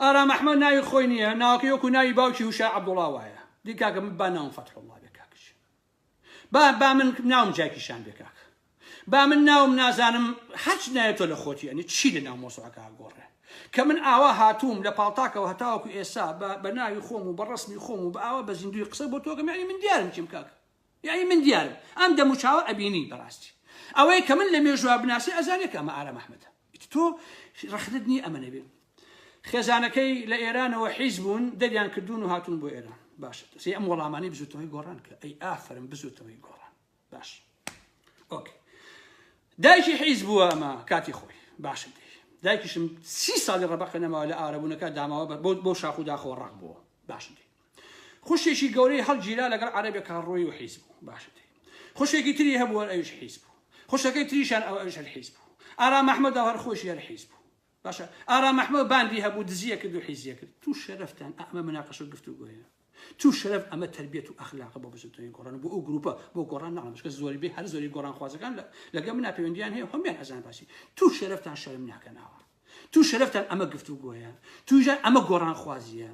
Speaker 1: ئارام ئەحمەد ناوی خۆی نییە ناوەکەی وەکو ناوی باوکی هوشیار عەبدوڵا وایە دی کاکە من با ناوم فەتحوڵڵا بێ کاکە با با من ناوم جاکیشان بێ کاک با من ناوم نازانم هەرچ نایە تۆ لە خۆتی ئەنی چی لە ناو مۆسوعەکە گۆڕێ کە من ئاوا هاتووم لە پاڵتاکەوە هەتاوەکو ئێسا بە ناوی خۆم و بە ڕسمی خۆم و بە ئاوا بە زیندوی قسە بۆ تۆکەم یعنی من دیارم کیم کاک یعنی من دیارم ئەم دەم و چاوە ئەبینی بەڕاستی ئەوەی کە من لە مێژوە بناسی ئەزانێ کە ئەمە ئارام ئەحمەدە تۆ ڕەخنەت نییە ئەمە نەبێ خێزانەکەی لە ئێرانەوە حیز بوون دەریان کردوون و هاتوون بۆ ئێران باشە سێ ئەم وەڵامانەی بزوتنەوەی گۆڕان کە ئەی ئافرم بزوتنەوەی گۆڕان باش okay دایکی حیز بووە ئەمە کاتی خۆی باشە دەی دایکیشم 30 ساڵی ڕەبەقە نەماوە لە ئارەبوونەکە داماوە بۆ شاخ و داخەوە ڕق بووە باشە دەی خوشێکی گەورەی هەڵگیرا لەگەڵ عەرەبێکا ڕۆی و حیز بوو باشە دەی خوشێکی تری هەبوو ئەویش حیز بوو خوشەکەی تریشان ئەو ئەویش هەر حیز بوو ئارام ئەحمەد هەر خۆشی هەر حیز بوو باشە ئارام ئەحمەد باندی هەبوو دزیە کرد و حیزیە کرد تو شەرەفتان ئەمە مناقەشە و گفتوگۆیە تو شەرەف ئەمە تەربیەت و ئەخلاقە بۆ بزوتنەوەی گۆڕان بۆ ئەو گروپە بۆ گۆڕان ناڵم چونکە زۆربەی هەر زۆری گۆڕانخوازەکان لەگەڵ منا پەیوەندیان هەیە هەموویان ئەزان باسی تو شەرەفتان شەرم ناکەن ئاوا تو شەرەفتان ئەمە گفتوگۆیە توژان ئەمە گۆڕانخوازیە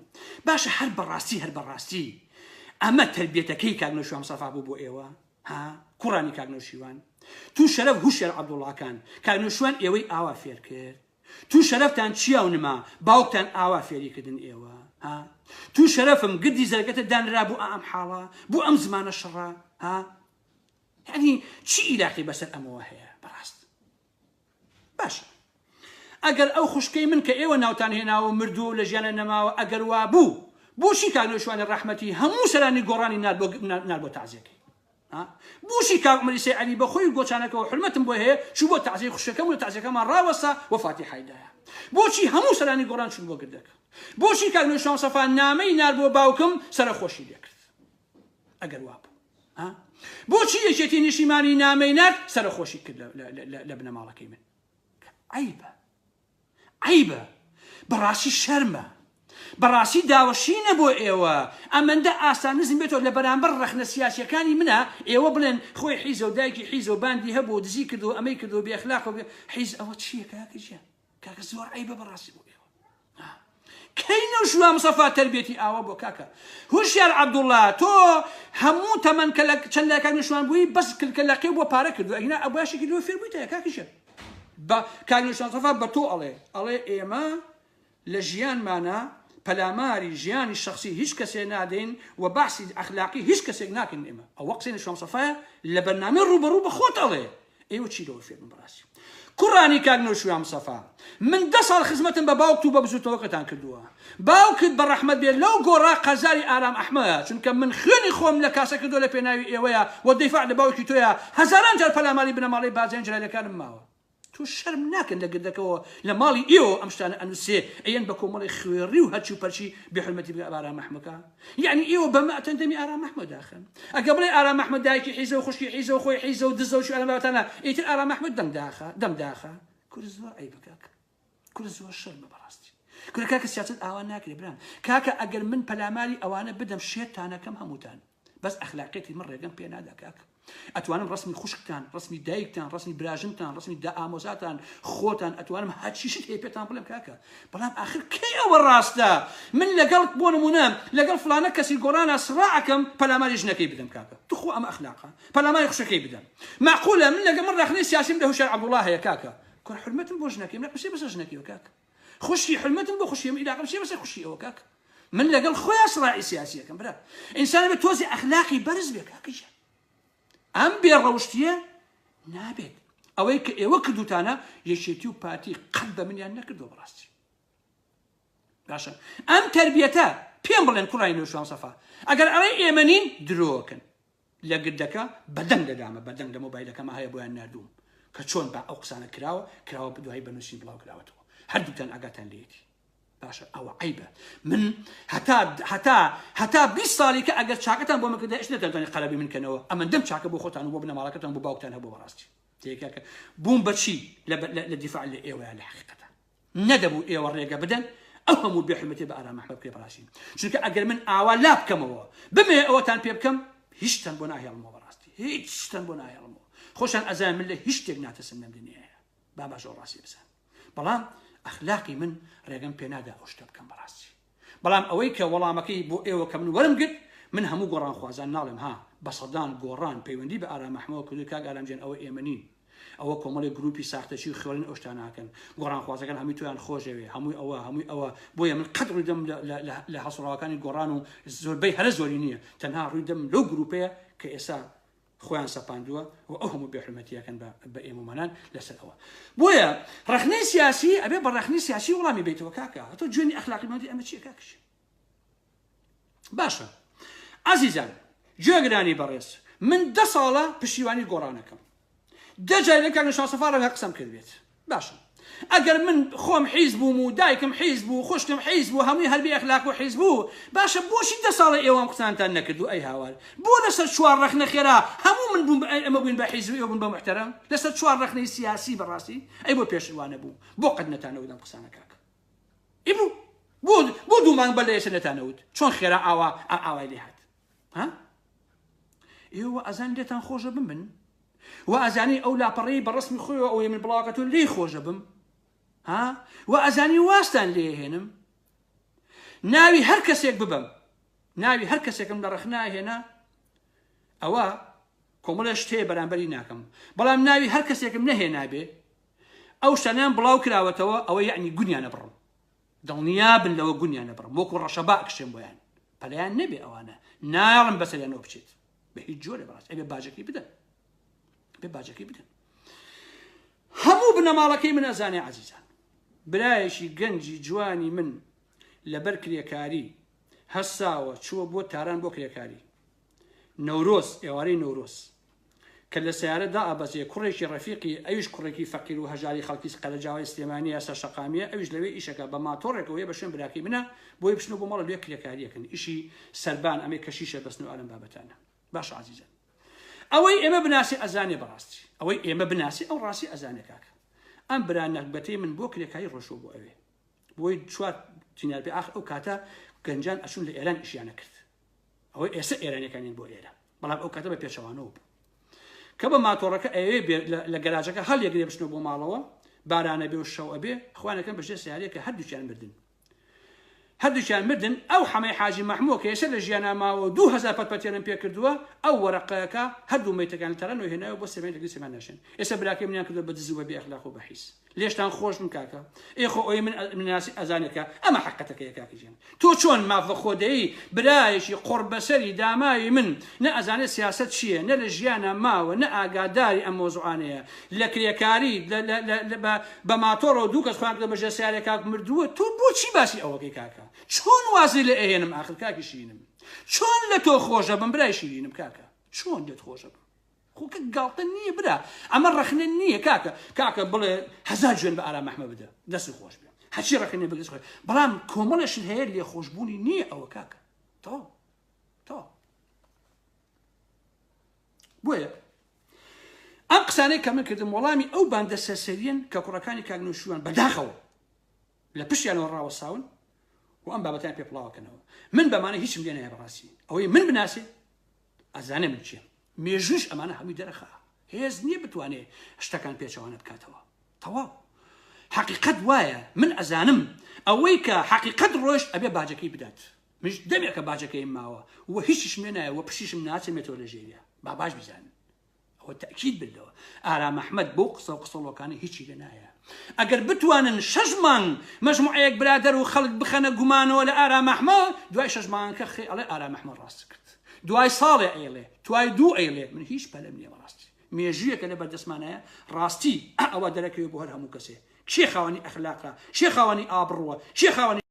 Speaker 1: باشە هەر بەڕاستی هەر بەڕاستی ئەمە تربیەتەکەی کاک نەوشیروان مستەفا بوو بۆ ئێوە ها کوڕانی کاک نەوشیروان تو شەرەف هوشیار عەبدوڵاکان کاک نەوشیروان ئێوەی ئاوا فێر کرد تو شەرەفتان چیا و نما باوکتان ئاوا فێری کردن ئێوە ها تو شەرەفم گردی زەرگەتە دانرا بۆ ئەم حاڵە بۆ ئەم زمانە شڕە ها یعنی چی ئیلاقی بەسەر ئەمەوە هەیە بەڕاست باشە ئەگەر ئەو خوشکەی من کە ئێوە ناوتان هێناوە مردووە و لە ژیانە نەماوە ئەگەر وابوو بۆچی کاک نەوشیروانی ڕەحمەتی هەموو سەرانی گۆڕانی نارد بۆ نارد بۆ تەعزیەکەی ها بۆچی کاک عومەری سەی عەلی بە خۆی و گۆچانەکەوە حورمەتم بۆی هەیە چوو بۆ تەعزیەی خوشکەکەم و لە تەعزیەکەمان ڕاوەستا و فاتیحای دایە بۆچی هەموو سەرانی گۆڕان چوون بۆ گردەکە بۆچی کاک نەوشیروان مستەفا نامەی نارد بۆ باوکم سەرەخۆشی لێکرد ئەگەر وابوو ها بۆچی یەکێتی نیشتیمانی نامەی نارد سەرەخۆشی کرد لە بنەماڵەکەی من عیبە عیبە بەڕاستی شەرمە بەڕاستی داوەشینە بۆ ئێوە ئەمەندە ئاسان نزم بێتەوە لە بەرامبەر ڕەخنە سیاسیەکانی منە ئێوە بڵێن خۆی حیزە و دایکی حیزە و باندی هەبوو دزی کردو ئەمەی کردو بێ ئەخلاق و حیز ئەوە چییە کاکە گیان کاکە زۆر عیبە بەڕاستی بۆ ئێوە کەی نەوشیروان مستەفا تەربیەتی ئاوا بۆ کاکە هوشیار عەبدوڵا تۆ هەموو تەمەن کە لە چەند لای کاک نەوشیروان بووی بەس کلکە لەقێ بۆ پارە کردو ئەگینا ئەبواشێکی لۆ فێر بوویتە کاکیشە بە کاک نەوشیروان مستەفا بە تۆ ئەڵێ ئەڵێ ئێمە لە ژیانمانە پەلاماری ژیانی شخصی هیچ کەسێ نادەین و باسی ئەخلاقی هیچ کەسێک ناکەین ئێمە ئەوە قسەی نەوشیروان مستەفایە لە بەرنامەی ڕووبەڕوو بە خۆت ئەڵێ ئێوە چی لەوە فێربوون بەڕاستی کوڕانی کاک نەوشیروان مستەفا من 10 ساڵ خزمەتم بە باوکت و بە بزوتنەوەکەتان کردووە باوکت بە ڕەحمەت بێت لەو گۆڕا قەرزاری ئارام ئەحمەدە چونکە من خوێنی خۆم لە کاسە کردووە لە پێناوی ئێوەیە و دیفاع لە باوکی تۆیە هەزاران جار پەلاماری بنەماڵەی بارزانی جەلالەکانم ماوە تۆ شەرم ناکەن لە گردەکەوە لە ماڵی ئێوە ئەم شتانە ئەنووسێ ئەیەن بە کۆمەڵی خوێڕی و هەرچی و پەرچی بێحورمەتی بکە ئارام ئەحمەکە یعنی ئێوە بەمە ئەتەن دەمی ئارام ئەحمەد داخەن ئەگە بڵێ ئارام ئەحمەد دایکی حیزە و خوشکی حیزە و خۆی حیزە و دزە و شوێنە بابەتانە ئیتر ئارام ئەحمەد دەم داخە دەم داخە کورە زۆر عەیبە کاکە کورە زۆر شەرمە بەڕاستی. کورە کاکە سیاسەت ئاوا ناکرێ برام کاکە ئەگەر من پەلاماری ئەوانە بدەم شێتتانەکەم هەمووتان بەس ئەخلاقیەتی من ڕێگەم پێ نادا کاکە ئەتوانم ڕسمی خوشکتان ڕسمی دایکتان ڕسمی براژنتان ڕسمی دا ئامۆزاتان خۆتان ئەتوانم هەرچی شت هەیە پێتان بڵێم کاکە بەڵام ئاخر کەی ئەوە ڕاستە من لەگەڵ بۆ نمونە لەگەڵ فلانە کەسی گۆڕانە سڕاعەکەم پەلاماری ژنەکەی بدەم کاکە توخوا ئەمە ئەخلاقە پەلاماری خوشەکەی بدەم معقولە من لەگەڵ من ڕەخنەی سیاسیم لە هوشیار عەبدوڵا هەیە کاکە کورە حورمەتم بۆ ژنەکەی من قسەی بەسەر ژنەکەیەوە کاکە خوشکی حورمەتم بۆ خوشکی من ئیلاقم چیە بەسەر خوشکی ئەوە کاکە من لەگەڵ خۆیان سڕاعی سیاسیەکەم برا ئینسان بێ تۆزی ئەخلاقی بەرز بێ کاکە گیان ئەم بێ ڕەوشتیە نابێت ئەوەی کە ئێوە کردوتانە یەکێتی و پارتی قەت بە منیان نەکردەوە بەڕاستی باشە ئەم تربیەتە پێم بڵێن کوڕای نوشوان سەفا ئەگەر ئەڵێ ئێمە نین درۆکن لە گردەکە بەدەنگ دەدامە بەدەنگ لە مۆبایلەکەما هەیە بۆیان ناردووم کە چۆن با ئەو قسانە کراوە کراوە دوایی بە نووسین بڵاو کراوەتەوە هەردووکتان ئاگاتان لێیەتی باشە ئەوە عیبە من هەتا هەتا هەتا 20 ساڵی کە ئەگەر چاکەتان بۆ من کردە ئیش نەتەنتوانی قەرەبی من کەنەوە ئەمەندەم چاکە بۆ خۆتان و بۆ بنەماڵەکەتان بۆ باوکتان هەبوو بەڕاستی تێکاکە بووم بەچی لە دیفاع لە ئێوەیان لە حقیقەتە نەدەبوو ئێوە ڕێگە بدەن ئەو هەموو بێ حورمەتیە بە ئارام ئەحمەد بکرێ بەڕاستی چونکە ئەگەر من ئاوا لا بکەمەوە بمەوێ ئەوەتان پێ بکەم هیچتان بۆ ناهێڵمەوە بەڕاستی هیچتان بۆ ناهێڵمەوە خۆشان ئەزان من لە هیچ شتێک ناترسم لەم دنیاە با باش ئەو ڕاستی بزان بەڵام ئەخلاقی من ڕێگەم پێ نادا ئەو شتە بکەم بەڕاستی بەڵام ئەوەی کە وەڵامەکەی بۆ ئێوە کە من وەرم گرت من هەموو گۆڕانخوازان ناڵێم ها بە سەدان گۆڕان پەیوەندی بە ئارام ئەحمەوە کردووە کاک ئارام گیان ئەوە ئێمە نین ئەوە کۆمەڵێک گروپی ساختەچی و خوێڕین ئەو شتانە ئەکەن گۆڕانخوازەکان هەمووی تۆیان خۆشەوێ هەمووی ئەوە هەمووی ئەوە بۆیە من قەت ڕووی دەم لە هەڵسوڕاوەکانی گۆڕان و زۆربەی هەرە زۆری نییە تەنها ڕووی دەم لەو گروپەیە کە ئێستا خۆیان سەپاندووە و ئەو هەموو بێحورمەتیەکەن بە بە ئێمەمانان لەسەر ئەوە بۆیە ڕەخنەی سیاسی ئەبێ بە ڕەخنەی سیاسی وەڵامی بیتەوە کاکە تۆ جوێنی ئەخلاقی مادی ئەمە چییە کاکش باشە ئازیزان گوێگرانی بەڕێز من دە ساڵە پشتیوانی گۆڕانەکەم دە جار لە کاک نەشان سەفا ڕەنگە قسەم کردبێت باشە ئەگەر من خۆم حیز بووم و دایکم حیز بوو خوشکم حیز بوو هەمووی هەر بێ ئەخلاق و حیز بوو باشە بۆچی دە ساڵە ئێوەم قسانتان نەکردو ئەی هاوار بۆ لەسەر چوار ڕەخنە خێرا هەموو من بووم ئەمە بووین بە حیز و ئێوە بوون بە محتەرەم لەسەر چوار ڕەخنەی سیاسی بەڕاستی ئەی بۆ پێشتر وانە بوو بۆ قەت نەتانەوت ئەم قسانە کاک ئی بوو بۆ بۆ دوو مانگ بەر لە ئێستا نەتانەوت چۆن خێرا ئاوا ئاوای لێ هات ها ئێوە ئەزان لێتان خۆشە بم من و ئەزانی ئەو لاپەڕەی بە ڕسمی خۆیەوە ئەوەی من بڵاوەکە تۆ لێی خۆشە بم ها و ئەزانی واستان لێ هێنم ناوی هەر کەسێک ببەم ناوی هەر کەسێکم لە ڕەخنا هێنا ئەوە کۆمەڵێ شتێ بەرامبەری ناکەم بەڵام ناوی هەر کەسێکم نەهێنابێ ئەو شتانیان بڵاو کراوەتەوە ئەوە یعنی گونیانە بڕم دڵنیابن لەوە گونیان نەبڕم وەکو ڕەشەبا ئەکشێم بۆیان پەلەیان نەبێ ئەوانە نایەڵم بەسەریانەوە بچێت بە هیچ جۆرێ بەڕاست ئەبێ باجەکەی بدەن بێ باجەکەی بدەن هەموو بنەماڵەکەی من ئەزانێ عزیزان برایەکی گەنجی جوانی من لەبەر کرێکاری هەساوە چووە بۆ تاران بۆ کرێکاری نەورۆز ئێوارەی نەورۆز کە لە سەیارە دائەبەزێ کوڕێکی ڕەفیقی ئەویش کوڕێکی فەقیر و هەژاری خەڵکی قەرەجاوای سلێمانیە سەر شەقامیە ئەویش لەوێ ئیشەکا بە ماتۆڕێکەوە یە بە شوێن براکەی منە بۆی بچنەوە بۆ ماڵە لێ کرێکاریەکەن ئیشی سەربان ئەمەی کە شیشە بەستن و ئالەم بابەتانە باشە عەزیزان ئەوەی ئێمە بناسی ئەزانێ بەڕاستی ئەوەی ئێمە بناسی ئەو ڕاستی ئەزانێ کاکە ئەم برا نەگبەتەی من بۆ کرێکاری ڕۆشتوە بۆ ئەوێ بۆی چوار دینار پێ ئاخر ئەو کاتە گەنجان ئەچون لە ئێران ئیشیانە کرد ئەوەی ئێستا ئێرانیەکانیان بۆ ئێرە بەڵام ئەو کاتە بە پێچەوانەوە بوو کە بە ماتۆڕەکە ئەوێ لە گەراجەکە هەڵیەگرێ بچنەوە بۆ ماڵەوە بارانە بێ و شەو ئەبێ خوانەکەن بەژێ سیارەیە کە هەردووکیان مردن هەردووکیان مردن ئەو حەمەی حاجی مەحمووە کە ئێستا لە ژیانا ماوە و 2000 پەتپەتێنم پێ کردووە ئەو وەرەقەیەکە هەردوو مەیتەکان لە تارانەوە هێناوە بۆ سلێمانی لەگەڵ سلێمان ناشێن ئێستا براکەی منیان کردووە بە دز و بە بێ ئەخلاق و بە حیز لێشتان خۆش بم کاکە ئێ خۆ ئەوی من مناسی ئەزانێت کە ئەمە حەقەتەکەیە کاکە گیان تۆ چۆن ماف بە خۆ دەی برایەکی قوڕ بەسەری داماوی من نە ئەزانێت سیاسەت چییە نە لە ژیانە ماوە نە ئاگاداری ئەم مۆزوعانەیە لە کرێکاری بە ماتۆڕەوە دوو کەس خۆیان کردە بەژێر سیارێ کاک مردووە تۆ بۆچی باسی ئەوەکەی کاکە چۆن وازی لێ ئەهێنم ئاخر کاکی شیرینم چۆن لە تۆ خۆشە بم برای شیرینم کاکە چۆن لێت خۆشە بم خۆ کە گاڵتە نییە برا ئەمە ڕەخنە نییە کاکە کاکە بڵێ هەزار جوێن بە ئارام ئەحمە بدە دەست خۆش بێ هەرچی ڕەخنە بگرێت خۆی بەڵام کۆمەڵێ شت هەیە لێ خۆشببوونی نییە ئەوە کاکە تەواو تەواو بۆیە ئەم قسانەی کە من کردم وەڵامی ئەو باندە سەرسەریەن کە کوڕەکانی کاک نەوشیروان بەداخەوە. لە پشتیانەوە ڕاوەستاون و ئەم بابەتیان پێ بڵاوەکەنەوە. من بەمانە هیچم لێ نایە بەڕاستی. ئەوەی من بناسێ ئەزانێ من کێم. مێژووش ئەمانە هەمووی دەرەخا. هێز نییە بتوانێ شتەکان پێچەوانە بکاتەوە. تەواو. حەقیقەت وایە من ئەزانم ئەوەی کە حەقیقەت ڕۆشت ئەبێ باجەکەی بدات. منیش دەمێکە باجەکەیم ماوە و هیچیشم لێ نایە و پشتیشم ناچەمێتەوە لە ژێریا. با باش بیزانن. ئەوە تەئکید بردەوە ئارام ئەحمەد بەو قسە و قسەڵۆکانە هیچی لێ نایە ئەگەر بتوانن شەش مانگ مەجموعەیەک برادەر و خەڵک بخەنە گومانەوە لە ئارام ئەحمەد دوای شەش مانگەکە خێ ئەڵێ ئارام ئەحمەد ڕاست کرد دوای ساڵێ ئەیڵێ توای دوو ئەیڵێ من هیچ پەلەم نییە بەڕاستی مێژوویەکە لە بەردەستمانایە ڕاستی ئەوە دەرەکەوێ بۆ هەر هەموو کەسێ کێ خاوەنی ئەخلاقە کێ خاوەنی ئابڕووە کێ خاوەنی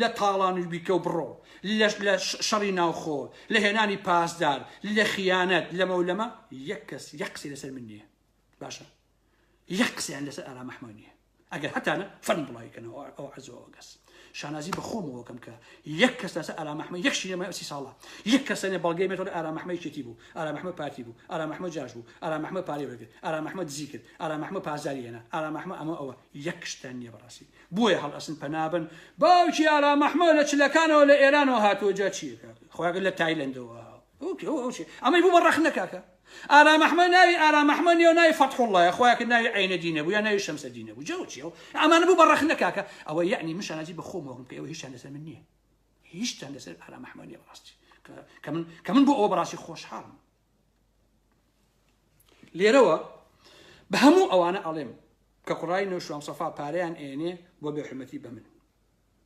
Speaker 1: لە تاڵان و بیکە و بڕۆ، لە شەڕی ناوخۆ، لە هێنانی پاسدار، لە خیانەت، لەمە و لەمە، یەک کەس یەک قسەی لەسەر من نییە. باشە یەک قسەیان لەسەر ئارام ئەحمەد نییە. ئەگەر هەتانە فەرم بڵاوی کەنەوە ئەو عەزۆ ئەو گەس. شانازی بە خۆمەوە کەم کە یەک کەس لەسەر ئارام ئەحمەد یەک شینە مای سی ساڵە یەک کەسە نێ بەڵگەی مێتۆ ئارام ئەحمەد یەکێتی بوو ئارام ئەحمەد پارتی بوو ئارام ئەحمەد جاش بوو ئارام ئەحمەد پارەی وەرگرت ئارام ئەحمەد دزی کرد ئارام ئەحمەد پاسداری هێنا ئارام ئەحمەد ئەمە ئەوە یەک شتان نییە بەڕاستی بۆیە هەڵئەسن پەنابن باوکی ئارام ئەحمەد لە چلەکانەوە لە ئێرانەوە هاتووە جا چییە کاکە خۆیان لە تایلەندەوە ئەمەی بوو بە ڕەخنە کاکە ئارام ئەحمەد ناوی ئارام ئەحمەد نییە و ناوی فەتحوڵڵایە خۆیان کرد ناوی عینەدی نەبوو یا ناوی شەمسەدی نەبوو جا چییە ئەمانە بوو بە ڕەخنە کاکە ئەوە یەعنی من شانازی بە خۆمەوە کە ئێوە هیچتان لەسەر من نییە هیچتان لەسەر ئارام ئەحمەد نییە بەڕاستی کە من کە من بۆ ئەوە بەڕاستی خۆشحاڵم لێرەوە بە هەموو ئەوانە ئەڵێم کە کوڕای نەوشوان سەفا پارەیان ئێنێ بۆ بێحرمەتی بە من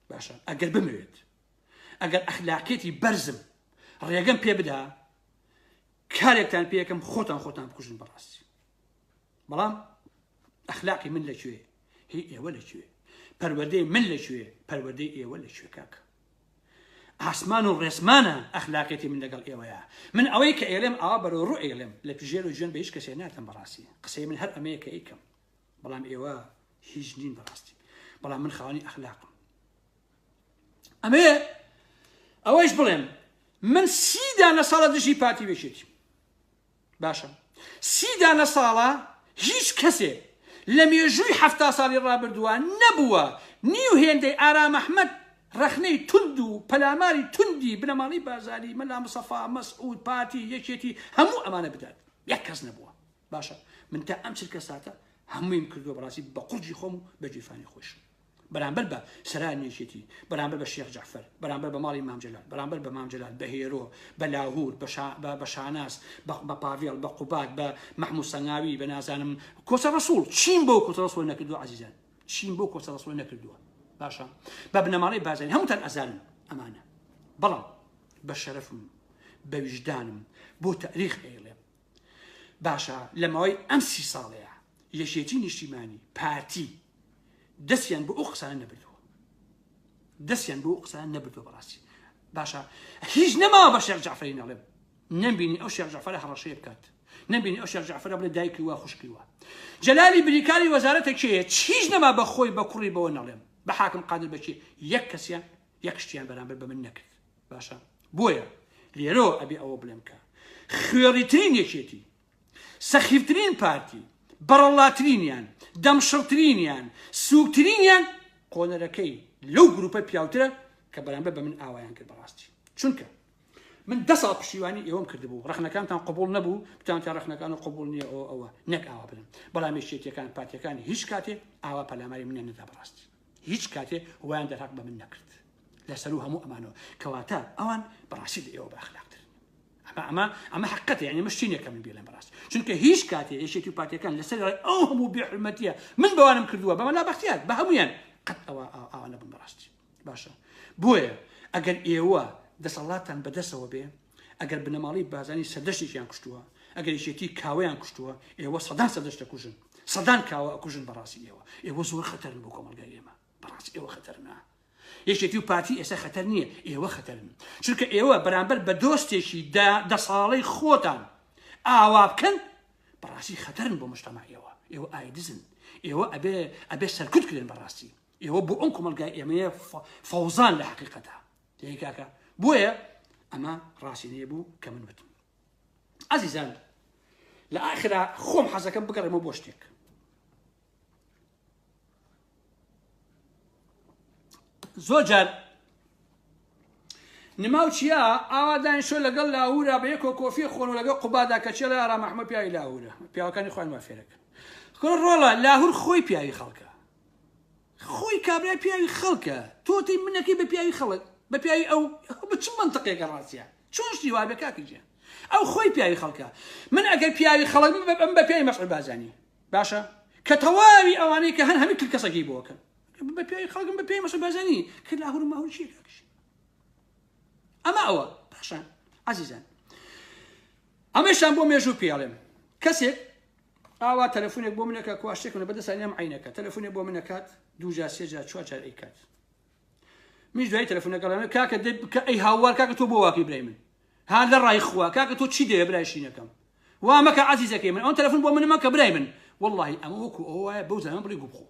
Speaker 1: باشە ئەگەر بمەوێت ئەگەر ئەخلاقیەتی بەرزم ڕێگەم پێ بدا کارێکتان پێەکەم خۆتان خۆتان بکوژن بەڕاستی بەڵام ئەخلاقی من لەکوێ هی ئێوە لەکوێ پەروەردەی من لەکوێ پەروەردەی ئێوە لەکوێ کاکە ئاسمان و ڕێسمانە ئەخلاقیەتی من لەگەڵ ئێوەیە من ئەوەی کە ئێلێم ئاوا بەرەو ڕوو ئێلێم لە پژێر و جوێن بە هیچ کەسێ ناتەم بەڕاستی قسەی من هەر ئەمەیە کە ئەیکەم بەڵام ئێوە هیچ نین بەڕاستی بەڵام من خاوەنی ئەخلاقم ئەمەیە ئەوەیش بڵێم من سی دانە ساڵە دژی پارتی وێکێتی باشە سی دانە ساڵە هیچ کەسێ لە مێژووی حەفتا ساڵی ڕابردووە نەبووە نیو هێندەی ئارام ئەحمەد ڕەخنەی توند و پەلاماری توندی بنەماڵەی بارزانی مەلا مستەفا مەسعود پارتی یەکێتی هەموو ئەمانە بدات یەک کەس نەبووە باشە من تا ئەم چرکە ساتە هەموویم کردووە بەڕاستی بە قورجی خۆم و بە گیرفانی خۆشم بەرامبەر بە سەرانی یەکێتی، بەرامبەر بە شێخ جەعفەر، بەرامبەر بە ماڵی مام جەلال، بەرامبەر بە مام جەلال، بە هێرۆ، بە لاهور، بە شا، بە، بە شاناز، بە، بە پاڤێڵ، بە قوباد، بە مەحموود سەنگاوی، بە نازانم کۆچە ڕەسووڵ، چیم بەو کۆچە ڕەسووڵە نەکردووە عەزیزان؟ چیم بەو کۆچە ڕەسووڵە نەکردووە؟ باشە بە بنەماڵەی بارزانی هەمووتان ئەزانن ئەمانە، بەڵام بە شەرەفم، بە ویژدانم، بۆ تەئریخ ئەیڵێم، باشە لە ماوەی ئەم سی ساڵەیە یەکێتی نیشتیمانی پارتی دەستیان بۆ ئەو قسانە نەبردووە دەستیان بۆ ئەو قسانە نەبردووە بەڕاستی باشە هیچ نەماوە بە شێخ جعفەری نەڵێم نەمبینی ئەو شێخ جعفەرە هەڕەشەیە بکات نەمبینی ئەو شێخ جعفەرە بڵێ دایکی وا خوشکی وا جەلالی بریکاری وەزارەتە کێیە هیچ نەما بە خۆی بە کوڕی بەوە نەڵێم بە حاکم قادر بەکێ یەک کەسیان یەک شتیان بەرامبەر بە من نەکرد باشە بۆیە لێرەوە ئەبێ ئەوە بڵێم کە خوێڕیترین یەکێتی سەخیفترین پارتی بەڕەڵاترینیان دەمشڕترینیان سوکترینیان قۆنەرەکەی لەو گروپە پیاوترە کە بەرامبەر بە من ئاوایان کرد بەڕاستی چونکە من دە ساڵ پشتیوانی ئێوەم کردبوو ڕەخنەکانتان قبول نەبوو بتان تا ڕەخنەکان و قبول نییە ئەوە ئەوە نەک ئاوا بن بەڵام یەکێتیەکان پارتیەکان هیچ کاتێ ئاوا پەلاماری منیان نەدا بەڕاستی هیچ کاتێ وایان دەرهەق بە من نەکرد لەسەرو هەموو ئەمانەوە کەواتە ئەوان بەڕاستی لە ئێوە بە ئەخلاقترن ئەمە ئەمە ئەمە حقەتە یعنی مە شتی نییە کە من بیڵێم بەڕاست چونکە هیچ کاتێ یەکێتی و پارتیەکان لەسەر ڕێی ئەو هەموو بێحورمەتیە من بەوانم کردووە بە مەلا بەختیار بە هەمویان قەت ئەوە ئاوا نەبوون بەڕاستی باشە بۆیە ئەگەر ئێوە دەسەڵاتتان بەدەسەوە بێ ئەگەر بنەماڵەی بازانی سەردەشتێکیان کوشتووە ئەگەر یەکێتی کاوەیان کوشتووە ئێوە سەدان سەردەشت دەکوژن سەدان کاوە ئەکوژن بەڕاستی ئێوە ئێوە زۆر خەتەرن بۆ کۆمەڵگای ئێمە بەڕاستی ئێوە خەتەرنا یەکێتی و پارتی ئێستا خەتەر نییە ئێوە خەتەرن چونکە ئێوە بەرامبەر بە دۆستێکی دە ساڵەی خۆتان ئاوا بکەن بەڕاستی خەتەرن بۆ مشتەما ئێوە. ئێوە ئایدزن، ئێوە ئەبێ ئەبێ سەرکوت کرێن بەڕاستی. ئێوە بۆ ئەم کۆمەڵگای ئێمەیە فەوزان لە حقیقەتە. تێی کاکە بۆیە ئەمە ڕاستینەیە بوو کە من وتم. ئازیزان لە ئاخرا خۆم حەزەکەم بگەڕێمەوە بۆ شتێک. زۆر جار نما و چیا ئاوا دانیشتوە لەگەڵ لاهورا بە یەکۆ کۆفی خۆن و لەگەڵ قوبادا کە چێڵێ ئارام ئەحمەد پیاوی لاهورە پیاوەکانی خۆیان وا فێرەکەن کوڕە ڕۆڵە لاهور خۆی پیاوی خەڵکە خۆی کابرای پیاوی خەڵکە تۆ تی منەکەی بە پیاوی خەڵک بە پیاوی ئەو بە چ منطقێکە ڕاستە چۆن شتی وابێ کاکی گیان ئەو خۆی پیاوی خەڵکە من ئەگەر پیاوی خەڵک بم بە پیاوی مەسعود بارزانی باشە کە تەواوی ئەوانەی کە هەن هەمی کلکەسەکی بۆکەن بە پیاوی خەڵکم بە پیاوی مەسعود بارزانی کە لاهور و ماهور چیە کاکشی ئەمە ئەوە باشە عزیزان ئەمەشان بۆ مێژوو پێڵێم کەسێک ئاوا تەلەفۆنێک بۆ منەکە کوا شتێکم لە بەدەستان ئەم عینەکە تەلەفۆنێک بۆ منەکات دوو جار سێ جار چوار جار ئەیکات میش دوای تەلەفۆنەکە ئەڵێم کاکە دەی بکە ئەی هاوار کاکە تۆ بۆ واکەی برای من ها لە ڕای خوا کاکە تۆ چی دەوێ برای شینەکەم وا مەکە عەزیزەکەی من ئەو تەلەفۆن بۆ من مەکە برای من واللهی ئەمە وەکو ئەوە وایە بەو زەمە بڵێ گو بخۆ